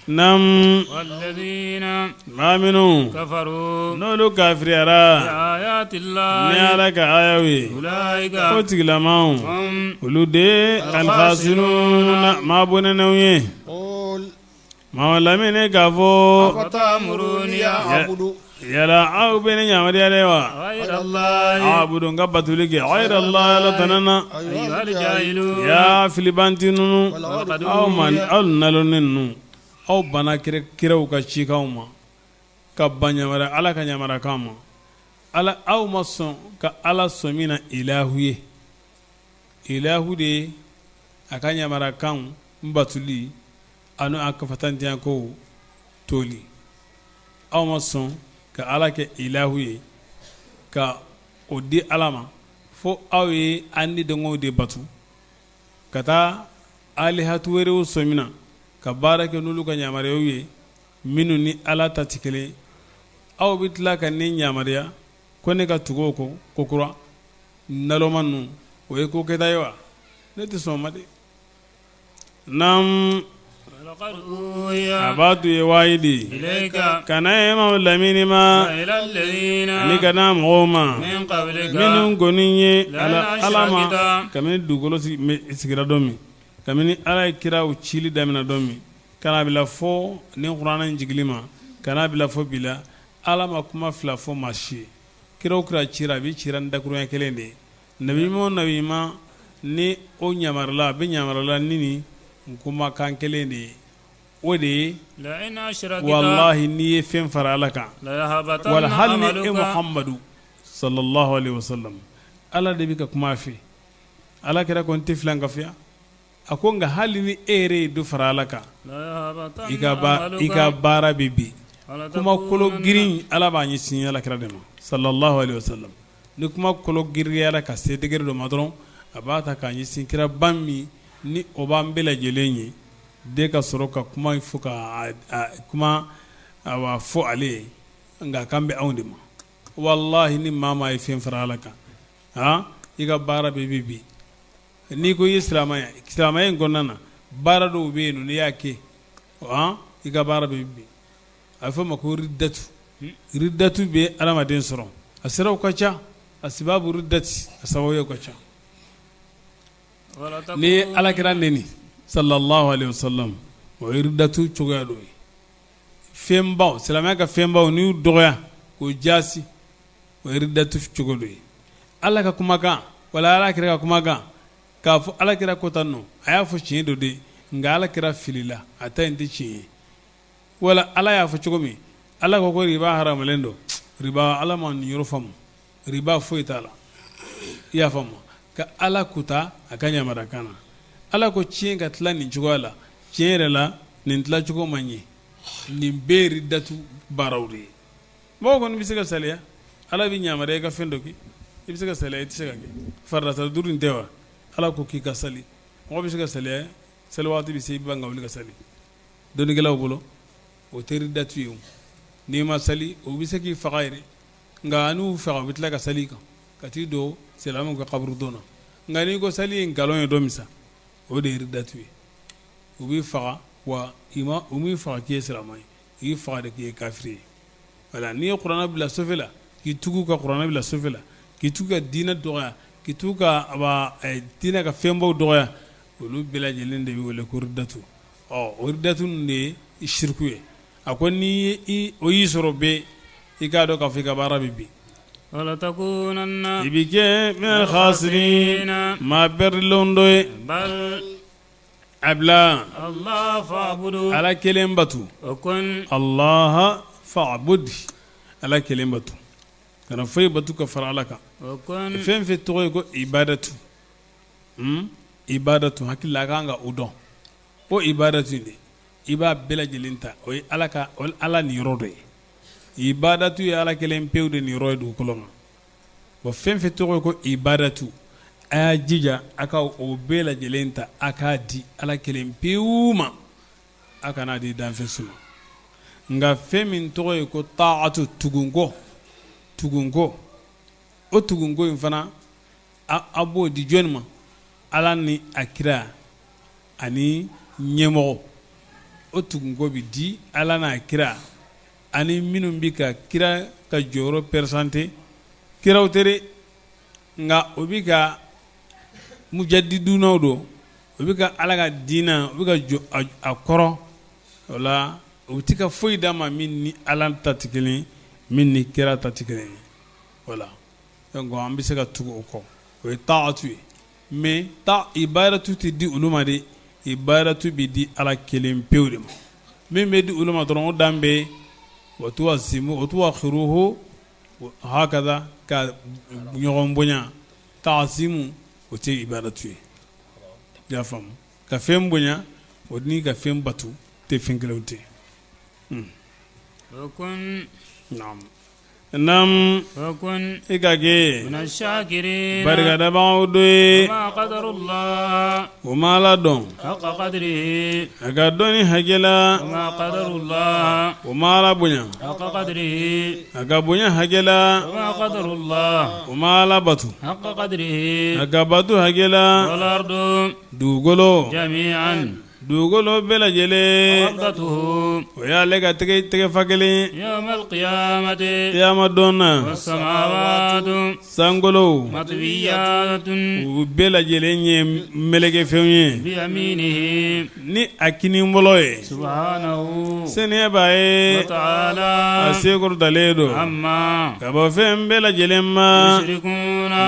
Naamu walladhina maa minnu kafaru n'olu kafiriyara bi ayati llahi ni Ala ka ayaw ye ulaika o tigilamaw hum olu de alkhasiruna maa bɔnɛnenw ye qul maa lamini k'a fɔ afatamuruni a'budu yala aw bɛ ne yamaruya de wa ghayra allahi a'budu n ka batoli kɛ ghayra allahi Ala tana na ayyuhal jahilun ya filibanti ninnu Walaqad aw ma aw nalonnen ninnu aw banna kiraw ka cikanw ma ka ban yamara Ala ka yamarakan ma ala aw ma sɔn ka Ala sɔn min na ilahu ye ilahu de ye a ka yamarakanw batoli ani a ka fatantiya kow toli aw ma sɔn ka Ala kɛ ilahu ye ka o di Ala ma fo aw ye an ni dɔngɔw de batu ka taa alihatu wɛrɛw sɔmina ka baara kɛ n'olu ka yamaruyaw ye minnu ni Ala ta tɛ kelen aw bɛ tila ka ne yamaruya ko ne ka tugu o kɔ kokura naloma ninnu o ye ko kɛta ye wa ne tɛ sɔn o ma dɛ Naamu a b'a tun ye wahayi de ka na e ma lamini ma ani ka na mɔgɔw ma minnu kɔni ye ala ma kabini dugukolo sigira don min kabini ala ye kiraw cili daminɛ don min ka n'a bila fo ni kuranɛ in jigili ma ka n'a bila fo bi la ala ma kuma fila fɔ maa si ye kira o kira cira a bɛ cira ni dakurunya kelen de ye nabi ɲuman o nabi ɲuman ni o ɲamarila a bɛ ɲamarila ni nin kumakan kelen de ye o de ye walahi n'i ye fɛn fara ala kan wala hali ni e muhamadu sallallahu alaihi wasallam ala de bɛ ka kuma a fɛ ala kira ko n tɛ filankafoya a ko nka hali ni e yɛrɛ ye dɔ fara ala kan i ka baara bɛ bin kuma kolo girin ala b'a ɲɛsin ala kira de ma sallallahu alaihi wasallam ni kuma kolo girinyara ka se degré dɔ ma dɔrɔn a b'a ta k'a ɲɛsin kiraba min ni o b'an bɛɛ lajɛlen ye de ka sɔrɔ ka kuma fɔ ka kuma fɔ ale ye nka a kan bɛ anw de ma walahi ni maa maa ye fɛn fara ala kan i ka baara bɛɛ bɛ bin n'i ko i ye silamɛ ye silamɛya in kɔnɔna na baara dɔw bɛ yen n'i y'a kɛ i ka baara bɛɛ bɛ bin a bɛ fɔ o ma ko ridatu ridatu bɛ adamaden sɔrɔ a siraw ka ca asbabu ridati a sababuyaw ka ca n'i ye alakira neni sallallahu alaihi wasallam o ye ridatu cogoya dɔ ye fɛnbaw silamɛya ka fɛnbaw n'i y'u dɔgɔya k'o jaasi o ye ridatu cogo dɔ ye ala ka kumakan wala ala kira ka kumakan k'a fɔ ala kira ko tan nɔ a y'a fɔ tiɲɛ don de nka ala kira filila a ta in tɛ tiɲɛ ye wala ala y'a fɔ cogo min ala ko ko riba haramalen don riba ala ma nin yɔrɔ faamu riba foyi t'a la i y'a faamu ka ala kuta a ka yamarukan na ala ko tiɲɛ ka tila nin cogoya la tiɲɛ yɛrɛ la nin tilacogo ma ɲɛ nin bɛɛ ye ridatu baaraw de ye mɔgɔ kɔni bɛ se ka saliya ala bɛ yamaruya i ka fɛn dɔ kɛ i bɛ se ka saliya i tɛ se ka kɛ farida sali duuru in tɛ wa ala ko k'i ka sali mɔgɔ bɛ se ka saliya sali waati bɛ se i bɛ ban ka wuli ka sali dɔnnikɛlaw bolo o tɛ ridatu ye n'i ma sali o bɛ se k'i faga yɛrɛ nka n'u faga u bɛ tila ka sali i kan ka t'i don silamɛw ka kaburudon na nka n'i ko sali ye nkalon ye don min sa o de ye ridatu ye u b'i faga wa u m'i faga k'i ye silamɛ ye u y'i faga de k'i ye kafiri ye wala n'i ye kuranɛ bila sofe la k'i tugu ka kuranɛ bila sofe la k'i tugu ka diinɛ dɔgɔya k'i tugu ka diinɛ ka fɛnbaw dɔgɔya olu bɛɛ lajɛlen de bɛ wele ko ridatu ɔ o ridatu ninnu de ye siriku ye a ko ni o y'i sɔrɔ bɛ i k'a dɔn k'a fɔ i ka baara bɛ bin i bɛ kɛ minal khasirina maa pɛridilenw dɔ ye a bila ala kelen batu allaha fa'bud ala kelen batu kana foyi batu ka fara ala kan fɛn fɛn tɔgɔ ye ko ibadatu ibadatu hakili la a kan ka o dɔn o ibadatu de i b'a bɛɛ lajɛlen ta o ye ala ka ala niyɔrɔ dɔ ye ibadatu ye ala kelen pewu de niyɔrɔ ye dugukolo kan bon fɛn fɛn tɔgɔ ye ko ibadatu a y'a jija a ka o bɛɛ lajɛlen ta a k'a di ala kelen pewu ma a kana di danfɛn si ma nka fɛn min tɔgɔ ye ko taatu tugunko tugunko o tugunko in fana a b'o di jɔni ma ala ni a kira ani ɲɛmɔgɔ o tugunko bɛ di ala n'a kira ani minnu bɛ ka kira ka jɔyɔrɔ présenter kiraw tɛ dɛ nka o bɛ ka mujadidunaw don o bɛ ka ala ka diinɛ u bɛ ka jɔ a kɔrɔ o la u tɛ ka foyi d'a ma min ni ala ta tɛ kelen min ni kira ta tɛ kelen ye wala donc an bɛ se ka tugu o kɔ o ye taatu ye mais ta ibadatu tɛ di olu ma de ibadatu bɛ di ala kelen pewu de ma min bɛ di olu ma dɔrɔn o dan bɛ wa tuazimu wa tuwakiruhu hakaza ka ɲɔgɔn bonya taazimu o tɛ ibadatu ye i y'a faamu ka fɛn bonya o ni ka fɛn batu tɛ fɛn kelenw tɛ Naam i ka kɛ barikadabagaw dɔ ye u ma ala dɔn a ka dɔnni hakɛ la u ma ala bonya a ka bonya hakɛ la u ma ala batu a ka batu hakɛ la dugukolo Dugukolo bɛɛ lajɛlen o y'ale ka tɛgɛfa kelen kiyama don na sankolow u bɛɛ lajɛlen ye melekefɛnw ye ni a kinibolo ye seniya b'a ye a se kɔrɔtalen don ka bɔ fɛn bɛɛ lajɛlen ma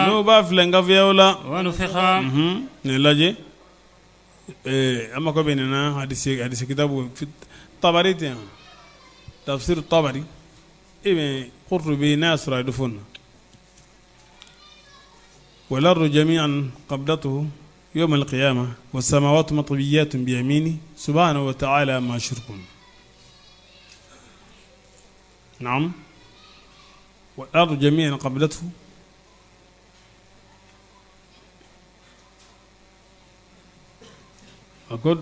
n'u b'a filankafoya o la nin lajɛ. An mako bɛ nin na hadisi kitabu tabari tɛ yan tafsir tabari e bɛ Qurtubi n'a y'a sɔrɔ a ye dɔ fɔ nin na wal ardu jami'an qabdatuhu yawma al-qiyama was-samawatu matwiyatun biyamini subhanahu wa ta'ala amma yushrikun na'am wal ardu jami'an qabdatuhu A ko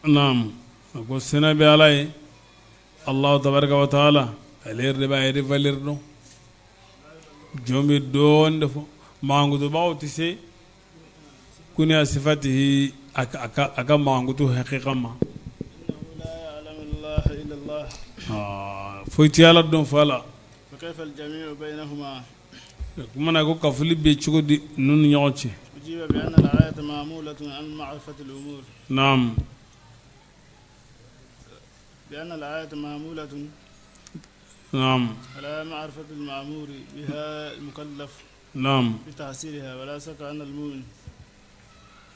naam a ko sena bɛ ala ye Alahu tabaraka wa taala ale yɛrɛ de b'a yɛrɛ valeur dɔn jɔn bɛ dɔɔnin de fɔ mankutubaaw tɛ se kunha sifatihi a ka mankutu hakika ma foyi tɛ ala dɔn fo ala O tuma na ko kafoli bɛ cogo di ninnu ni ɲɔgɔn cɛ naam naam naam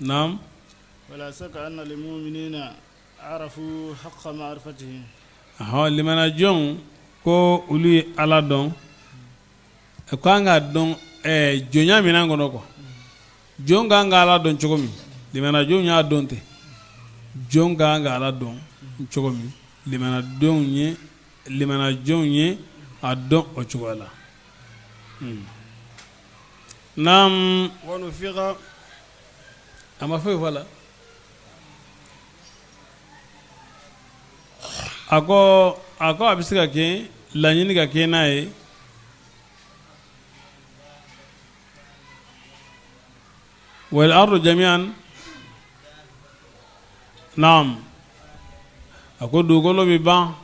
naam limana jɔnw ko olu ye ala dɔn a ka kan k'a dɔn jɔnya minɛn kɔnɔ quoi jɔn ka kan ka ala dɔn cogo min limana jɔnw y'a dɔn ten jɔn ka kan ka ala dɔn cogo min limana jɔnw ye a dɔn o cogo la naam a ma foyi fɔ la a ko a ko a bɛ se ka kɛ laɲini ka kɛ n'a ye wal ardu jami'an naam a ko dugukolo bɛ ban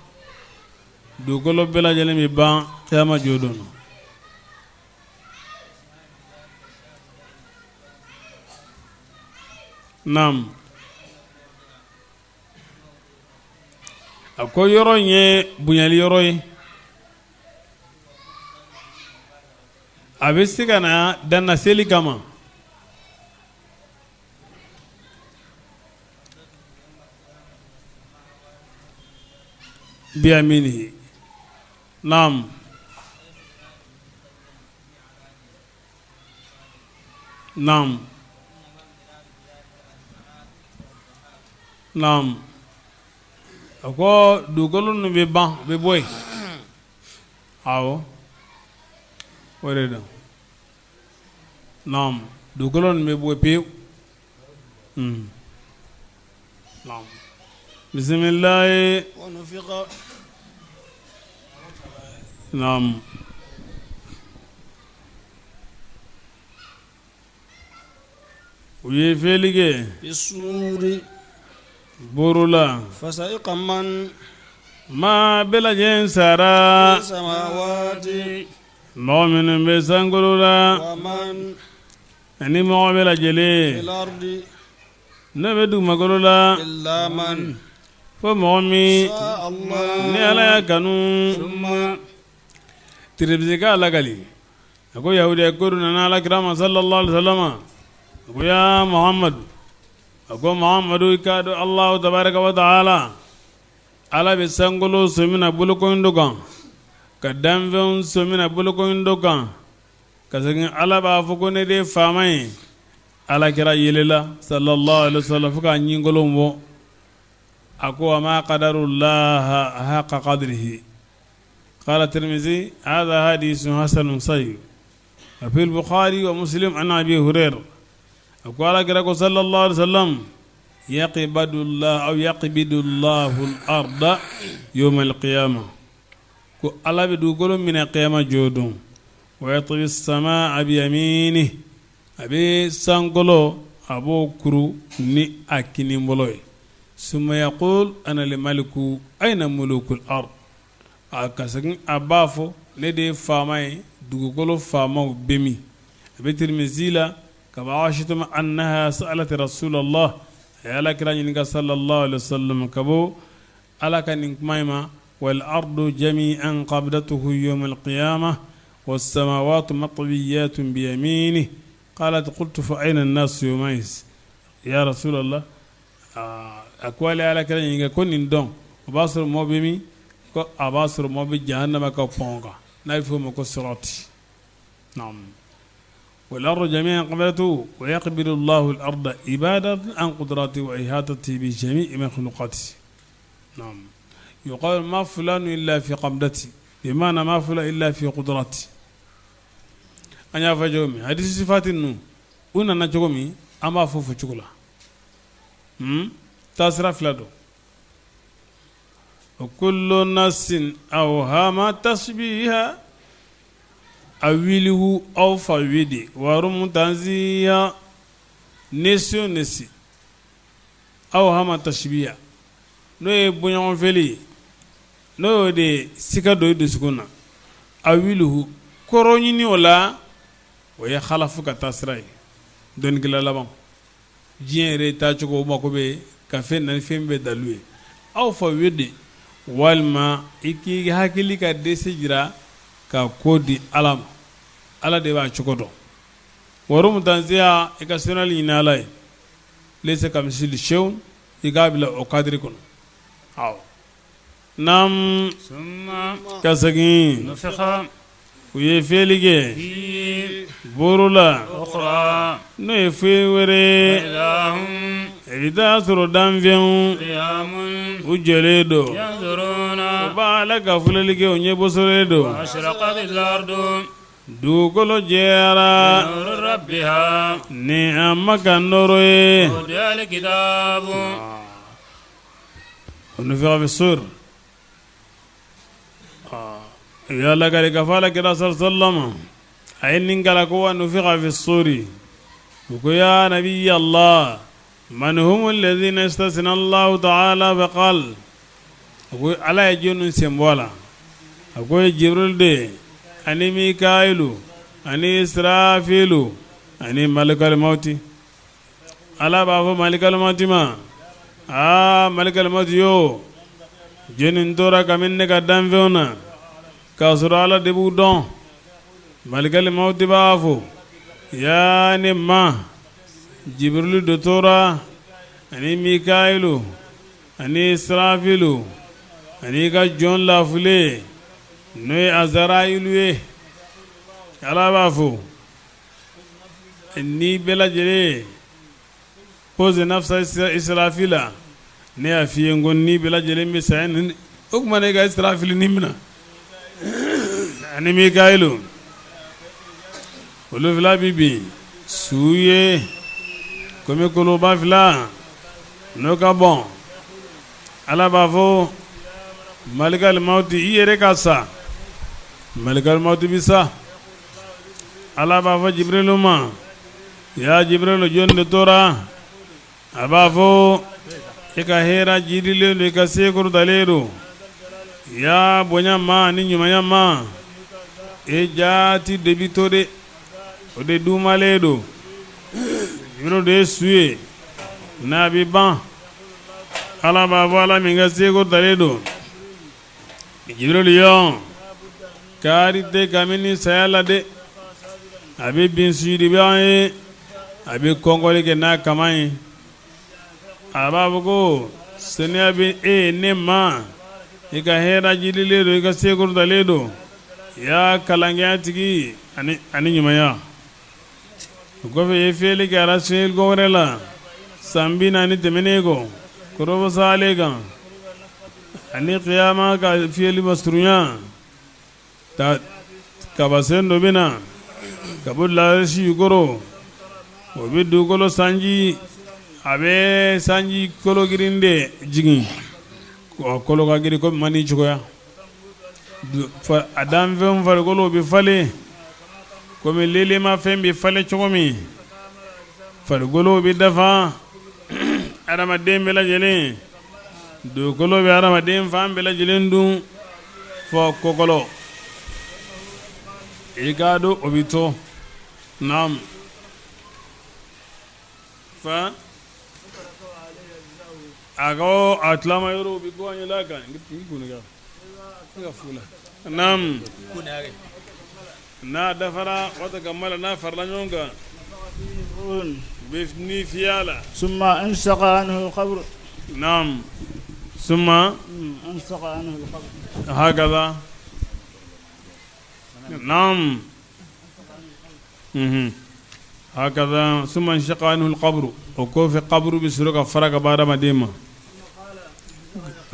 dugukolo bɛɛ lajɛlen bɛ ban kiyama jɔ don naam a ko yɔrɔ in ye bonyali yɔrɔ ye a bɛ se ka na danna seli kama biyaminihi naam naam naam a ko dugukolo ninnu bɛ ban bɛ bɔ yen awɔ o de don naam dugukolo ninnu bɛ bɔ yen pewu naam bisimilayi naam U ye fiyɛli kɛ buru la maa bɛɛ lajɛlen sara mɔgɔ minnu bɛ sankolo la ani mɔgɔ bɛɛ lajɛlen n'o bɛ dugumakolo la fo mɔgɔ min ni ala y'a kanu Tirimizi k'a lakali a ko yahudiya ko dɔ nana ala kira ma sallallahu alaihi wasallam a ko ya muhammadu a ko muhammadu i k'a dɔn alahu tabaraka wa taala ala bɛ sankolo sɔmina bolokɔni dɔ kan ka danfɛnw sɔmina bolokɔni dɔ kan ka segin ala b'a fɔ ko ne de ye faama ye ala kira yɛlɛla sallallahu alaihi wasallam fo k'a ɲinkolon bɔ a ko wa ma qadarullaha haqa qadrihi قال الترمذي هذا حديث حسن صحيح وفي البخاري ومسلم عن أبي هريرة قال صلى الله عليه وسلم يقبض الله أو يقبض الله الأرض يوم القيامة ko ala bɛ dugukolo minɛ kiyama jɔ don wa yatwi samaa biyaminihi a bɛ sankolo a b'o kuru ni a kinibolo ye summa yaqul ana al-maliku ayna mulukul ard a ka segin a b'a fɔ ne de ye faama ye dugukolo faamaw bɛ min a bɛ Tirimizi la ka bɔ Ayisata ma annaha sa'alat rasulallah a ye ala kira ɲininka sallallahu alaihi wasallam ka bɔ ala ka nin kuma in ma wal ardu jami'an qabdatuhu yawmal qiyamah was samawatu matwiyatun biyaminihi qalat qultu fa ayna an-nasu yawma'idh Ya rasulallah, a ko ale ala kira ɲininka ko nin dɔn o b'a sɔrɔ mɔgɔ bɛ min? Ko a b'a sɔrɔ mɔgɔ bɛ jahanama ka pɔn kan, n'a bɛ f'o ma ko sirati. Naam. والأرض جميعا قبضته ويقبض الله الأرض إبادة عن قدرته وإحاطته بجميع مخلوقاته. نعم. يقال ما فلان إلا في قبضتي، بمعنى ما فلان إلا في قدرتي. An y'a fɔ cogo min, hadisi sifati ninnu u nana cogo min, an b'a fɔ fɔ cogo la. Taasira fila don. Kullu nafsin awhama tashbiha awwilhu aw fawwid warum tanziha. Nesi o nesi awhama tashbiha, n'o ye bɔɲɔgɔnfɛli ye, n'o y'o de sika don i dusukun na, awwilhu kɔrɔ ɲini o la, o ye halafu ka taasira ye. Dɔnnikɛla laban diɲɛ yɛrɛ taacogo, o mako bɛ ka fɛn na ni fɛn bɛ dalu ye. Aw fawwid, walima i k'i hakili ka dɛsɛ jira ka ko di ala ma, ala de b'a cogo dɔn. Warum tanziha, i ka sanuyali ɲini ala ye. Laysa kamislihi shay'un, i k'a bila o kadiri kɔnɔ. Awɔ. Naam. Ka segin, u ye fiyɛli kɛ buru la, n'o ye fiyɛn wɛrɛ, i bɛ taa sɔrɔ danfɛnw u jɔlen don, u b'a la ka filɛli kɛ, u ɲɛ bosolen don. Dugukolo jɛyara ni a ma ka nɔɔrɔ ye. Nufikha fi sur, u y'a lakali k'a fɔ ala kira sallam a ye nin kalan ko wa nufikha fi suri. U ko ya nabiyallah, man humu alladhina istasna Allahu ta'ala faqal? A ko ala ye jɔnni sen bɔ a la? A ko ye Jibril de ani Mikailu ani Israfilu ani malikal mauti. Ala b'a fɔ malikal mauti ma: aa malikal mauti yo, jɔnni tora kabini ne ka danfɛnw na k'a sɔrɔ ala de b'u dɔn? Malikal mauti b'a fɔ: yaa ne ma, Jibril de tora ani Mikailu ani Israfilu ani ka jɔn lafulen, n'o ye Azarayilu ye. Ala b'a fɔ ni bɛɛ lajɛlen khuz nafsa Israfila, ne y'a f'i ye n ko ni bɛɛ lajɛlen bɛ saya ni o tuma na, i ka Israfili ni minɛ ani Mikailu, olu fila bɛ bin su ye komi koloba fila n'o ka bɔn. Ala b'a fɔ malikal mauti, i yɛrɛ ka sa. Malikal mauti bɛ sa. Ala b'a fɔ Jibrilu ma: ya Jibrilu, jɔn de tora? A b'a fɔ i ka hɛrɛ jidilen don, i ka se kɔrɔtalen don, ya bonya ma ni ɲumanya ma, e jaati de bi to de, o de dumalen don. Jibrilu de ye su ye n'a bɛ ban. Ala b'a fɔ, ala min ka se kɔrɔtalen don, Jibrilu yo, kaari tɛ kabini saya la dɛ. A bɛ bin sujudibaa ye, a bɛ kɔnkɔli kɛ n'a kaman ye. A b'a fɔ ko seniya bɛ e ne ma, i ka hɛrɛ jidilen don, i ka se kɔrɔtalen don, ya kalankɛya tigi ani ɲumanya. O kɔfɛ i ye fiyɛli kɛ ala fiyɛli ko wɛrɛ la san 40 tɛmɛnen kɔ kɔrɔfɔ salen kan ani kiyama ka fiyɛli masurunya ta. Kabasen dɔ bɛ na ka bɔ larasi jukɔrɔ, o bɛ dugukolo sanji, a bɛ sanji kologirin de jigin, kolo ka girin komi mani cogoya. A danfɛn farikolo bɛ falen komi lelemafɛn bɛ falen cogo min. Farikolo bɛ dafa adamaden bɛɛ lajɛlen, dugukolo bɛ adamaden fan bɛɛ lajɛlen dun fɔ kɔkɔlɔ, i k'a dɔn o bɛ to. Naam. Fa a ko a tilama yɔrɔw bɛ bɔ an yɛlɛ kan naam. N'a dafara waati ka mala n'a farala ɲɔgɔn kan, u bɛ bɛ ni fiyɛ a la. ثم انشق عنه القبر. نعم ثم انشق عنه القبر. هكذا نعم هكذا ثم انشق عنه القبر o kɔfɛ kaburu bɛ sɔrɔ ka fara ka bɔ adamaden ma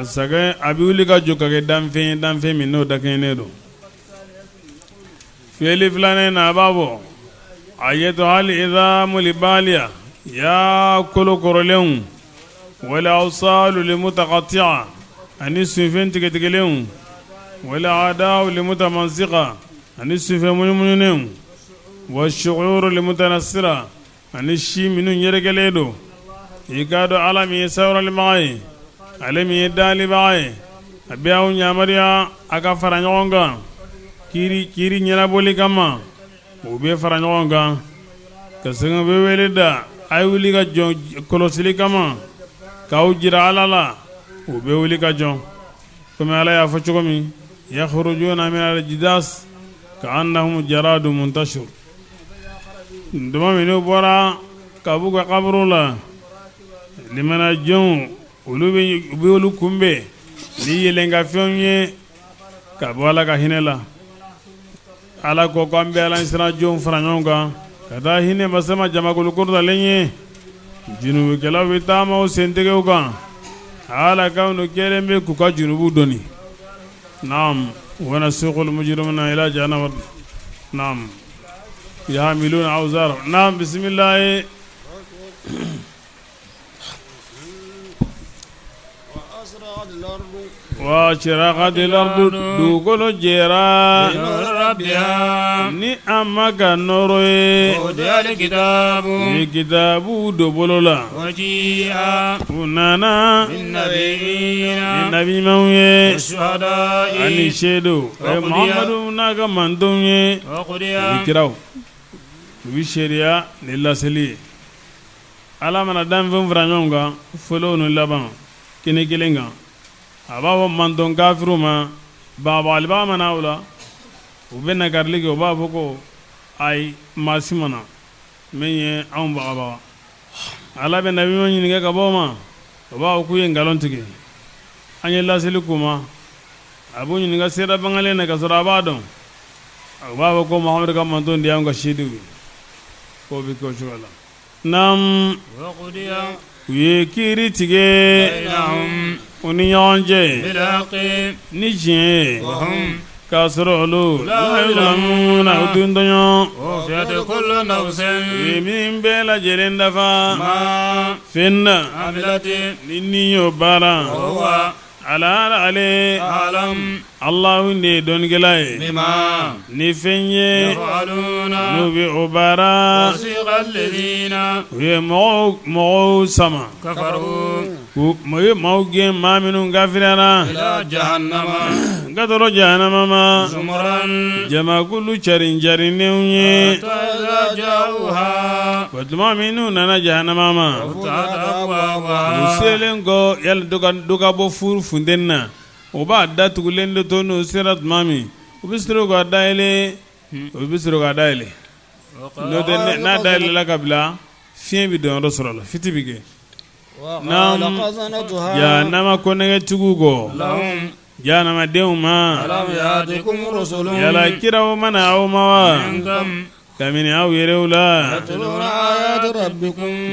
sakɛ a bɛ wuli ka jɔ ka kɛ danfɛn ye danfɛn min n'o dakɛɲɛnen don fiyɛli filanan na a b'a fɔ أيتها العظام البالية ya kolo kɔrɔlenw والأوصال المتقطعة ani sunfɛn tigɛtigɛlenw والأعضاء المتمزقة ani sunfɛn muɲumuɲunenw والشعور المتناثرة ani si minnu yɛrɛkɛlen don i k'a dɔn ala min ye sawuralimaga ye ale min ye dalibaga ye a bɛ aw yamaruya a ka fara ɲɔgɔn kan kiiri kiiri ɲɛnabɔli kama u bɛ fara ɲɔgɔn kan ka segin u bɛ wele da a ye wuli ka jɔ kɔlɔsili kama k'aw jira ala la u bɛ wuli ka jɔ komi ala y'a fɔ cogo min يخرجون من الأجداث كأنهم جراد منتشر tuma min n'u bɔra ka b'u ka kaburu la limanajɔnw olu bɛ u bɛ olu kunbɛn ni yɛlɛnkanfɛnw ye ka bɔ ala ka hinɛ la ala ko k'an bɛ ala siran jɔnw fara ɲɔgɔn kan ka taa hinɛ masa ma jamakulu kɔrɔtalen ye junubukɛlaw bɛ taama u sentigɛw kan ala k'anw kɛlen bɛ k'u ka junubu doni نعم ونسوق المجرمين إلى جهنم نعم يحملون أوزارهم نعم بسم الله وأشرقت الأرض dugukolo jɛra ni a ma ka nɔɔrɔ ye ni kitabu don bolo la u nana ni nabiɲumanw ye ani seedew Muhamadu n'a ka mantonw ye ni kiraw u bɛ seereya ni laseli ye ala mana danfɛnw fara ɲɔgɔn kan fɔlɔw ni laban kɛnɛ kelen kan a b'a fɔ manton kafiriw ma bagabagalibaga ma na u la u bɛ nakarili kɛ u b'a fɔ ko ayi maa si ma na min ye anw bagabaga ala bɛ nabiɲuman ɲininka ka bɔ o ma o b'a fɔ k'u ye nkalon tigɛ an ye laseli k'u ma a b'u ɲininka seereya bangelen na ka sɔrɔ a b'a dɔn u b'a fɔ ko Muhamadu ka manton de y'anw ka seedew ye k'o bɛ kɛ o cogo la Naam u ye kiiri tigɛ u ni ɲɔgɔn cɛ ni tiɲɛ ye k'a sɔrɔ olu la yuzlamuna u t'u tɔɲɔ u ye min bɛɛ lajɛlen dafa fɛn na ni ni y'o baara ala ale Alahu de ye dɔnnikɛla ye ni fɛn ye n'u bɛ o baara u ye mɔgɔw sama u ye maaw gɛn maa minnu kafiriyara ka tɔrɔ jahanama ma jamakulu carin carinnenw ye o tuma min n'u nana jahanama ma u selen kɔ yali dɔ ka bɔ furu funteni na u b'a datugulen de to n'u sera tuma min u bɛ sɔrɔ k'a dayɛlɛ u bɛ sɔrɔ k'a dayɛlɛ n'o tɛ n'a dayɛlɛla ka bila fiɲɛ bɛ don yɔrɔ sɔrɔ a la fiti bɛ kɛ jahanama konnɛgɛtigiw ko jahanamadenw ma yala kiraw ma na aw ma wa Kabini aw yɛrɛw la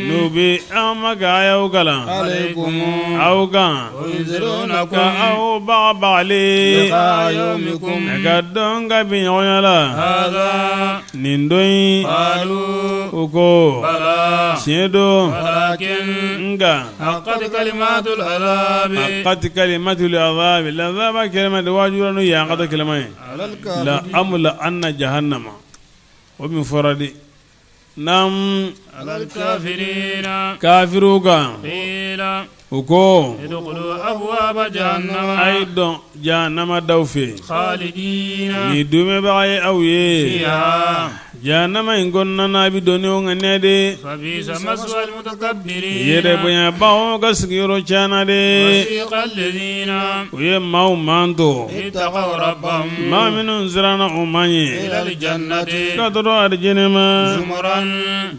n'u bɛ aw ma ka ayaw kalan aw kan ka aw bagabagali ka don ka bin ɲɔgɔnya la nin don in u ko tiɲɛ don nka haqqat kalimatul azabi lazaba kalima de waajura n'u ye an ka kalima ye la amla anna jahannama o min fɔra di naam kafiriw kan U ko udkhulu abwaba jahannama A ye don jahanama daw fɛ khalidina ni duumɛbaga ye aw ye fiha jahanama in kɔnɔna na, a bɛ don ni o ŋaniya de. Fabisa maswa almutakabbirin Yɛrɛ bonyabaw ka sigiyɔrɔ tiɲɛna de. Wasiqa alladhina U ye maaw manto ittaqaw rabbahum maa minnu siranna u ma ɲɛ ila aljannati ka tɔrɔ arijinɛ ma zumuran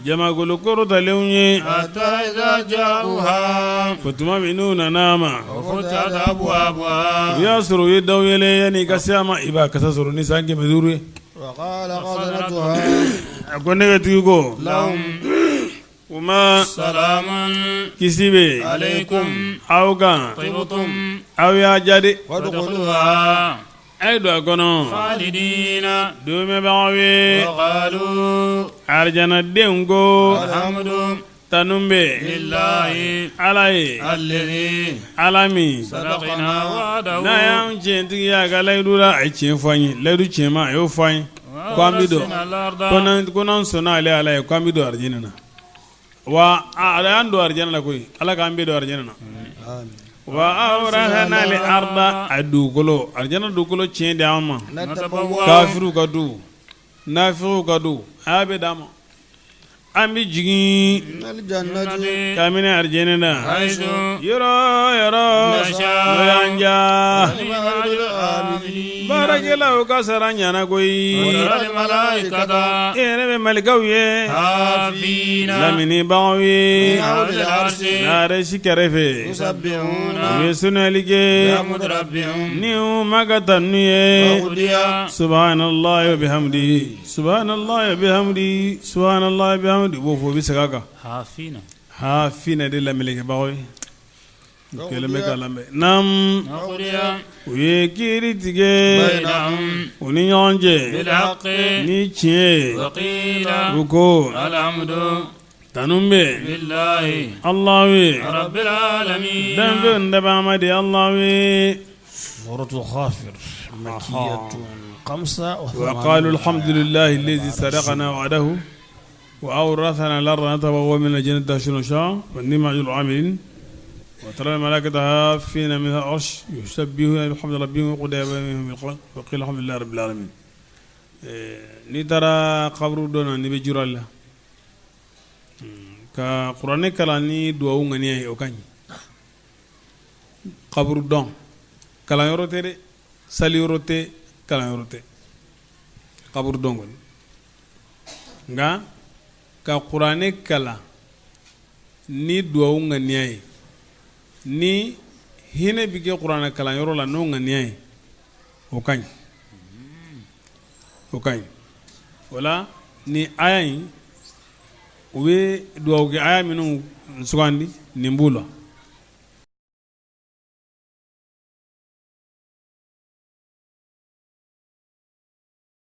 jamakulu kɔrɔtalenw ye hatta idha ja'uha fo tuma min n'u nana a ma wa futihat abwabuha u y'a sɔrɔ u ye daw yɛlɛ, yanni i ka se a ma, i b'a kasa sɔrɔ ni san 500 ye. وقال خزنتها A ko nɛgɛtigi ko lahum u ma salamun kisi bɛ alaykum aw kan tibtum aw y'a diya de. Fadkhuluha A ye don a kɔnɔ khalidina duumɛbagaw ye. Wa qalu Arijanadenw ko alhamdu tanu bɛ lillahi Ala ye alladhi Ala min sadaqana wa'dahu n'a y'an tiɲɛtigiya a ka layidu la. A ye tiɲɛ fɔ an ye, layidu tiɲɛma a y'o fɔ an ye ko an bɛ don ko n'an sɔnna ale Ala ye, ko an bɛ don arijinɛ na. Wa ala y'an don arijinɛ la koyi. Ala k'an bɛɛ don arijinɛ na. Wa awrasana al arda, a dugukolo, arijinɛ dugukolo tiɲɛ di an ma. Natabawwa'u Kafiriw ka du, nafigiw ka du, a y'a bɛɛ d'an ma. An bɛ jigin من الجنة kabini arijinɛ na haythu yɔrɔ yɔrɔ Nasha. n'o y'an diya. Ni'ma ajrul amilin Baarakɛlaw ka sara ɲana koyi. Wa taral malaikata E yɛrɛ bɛ malikaw ye hafina laminibagaw ye حول العرش arasi kɛrɛfɛ yusabbihuna u ye sunali kɛ bihamdi rabbihim ni u ma ka tanu ye. وقضي Subhanallahi wa bihamdihi, subhanallahi wa bihamdihi, subhanallahi wa bihamdihi, u b'o fɔ, u bɛ segin a kan. حافين Hafina de lamɛnnikɛbagaw ye u kɛlen bɛ ka lamɛn naam. وقضي U ye kiiri tigɛ بينهم u ni ɲɔgɔn cɛ بالحق ni tiɲɛ ye. وقيل U ko الحمد tanu bɛ لله Alahu ye رب العالمين danfɛnw dabaa de Alahu ye. سورة غافر مكية 85 وقالوا الحمد لله الذي صدقنا وعده وأورثنا الأرض نتبوأ من الجنة حيث نشاء ونعم أجر العاملين وترى الملائكة حافين من العرش يسبحون بحمد ربهم وقضي بينهم بالقسط وقيل الحمد لله رب العالمين. N'i taara kaburu dɔ na, n'i bɛ jura la ka kuranɛ kalan ni duwawu ŋaniya ye, o ka ɲi. Kaburu dɔn kalanyɔrɔ tɛ dɛ, saliyɔrɔ tɛ, kalanyɔrɔ tɛ kaburu dɔn kɔni. Nka ka kuranɛ kalan ni duwawu ŋaniya ye, ni hinɛ bɛ kɛ kuranɛ kalanyɔrɔ la n'o ŋaniya ye, o ka ɲi, o ka ɲi. O la ni aya in, u bɛ duwawu kɛ aya minnu sugandi, nin b'u la.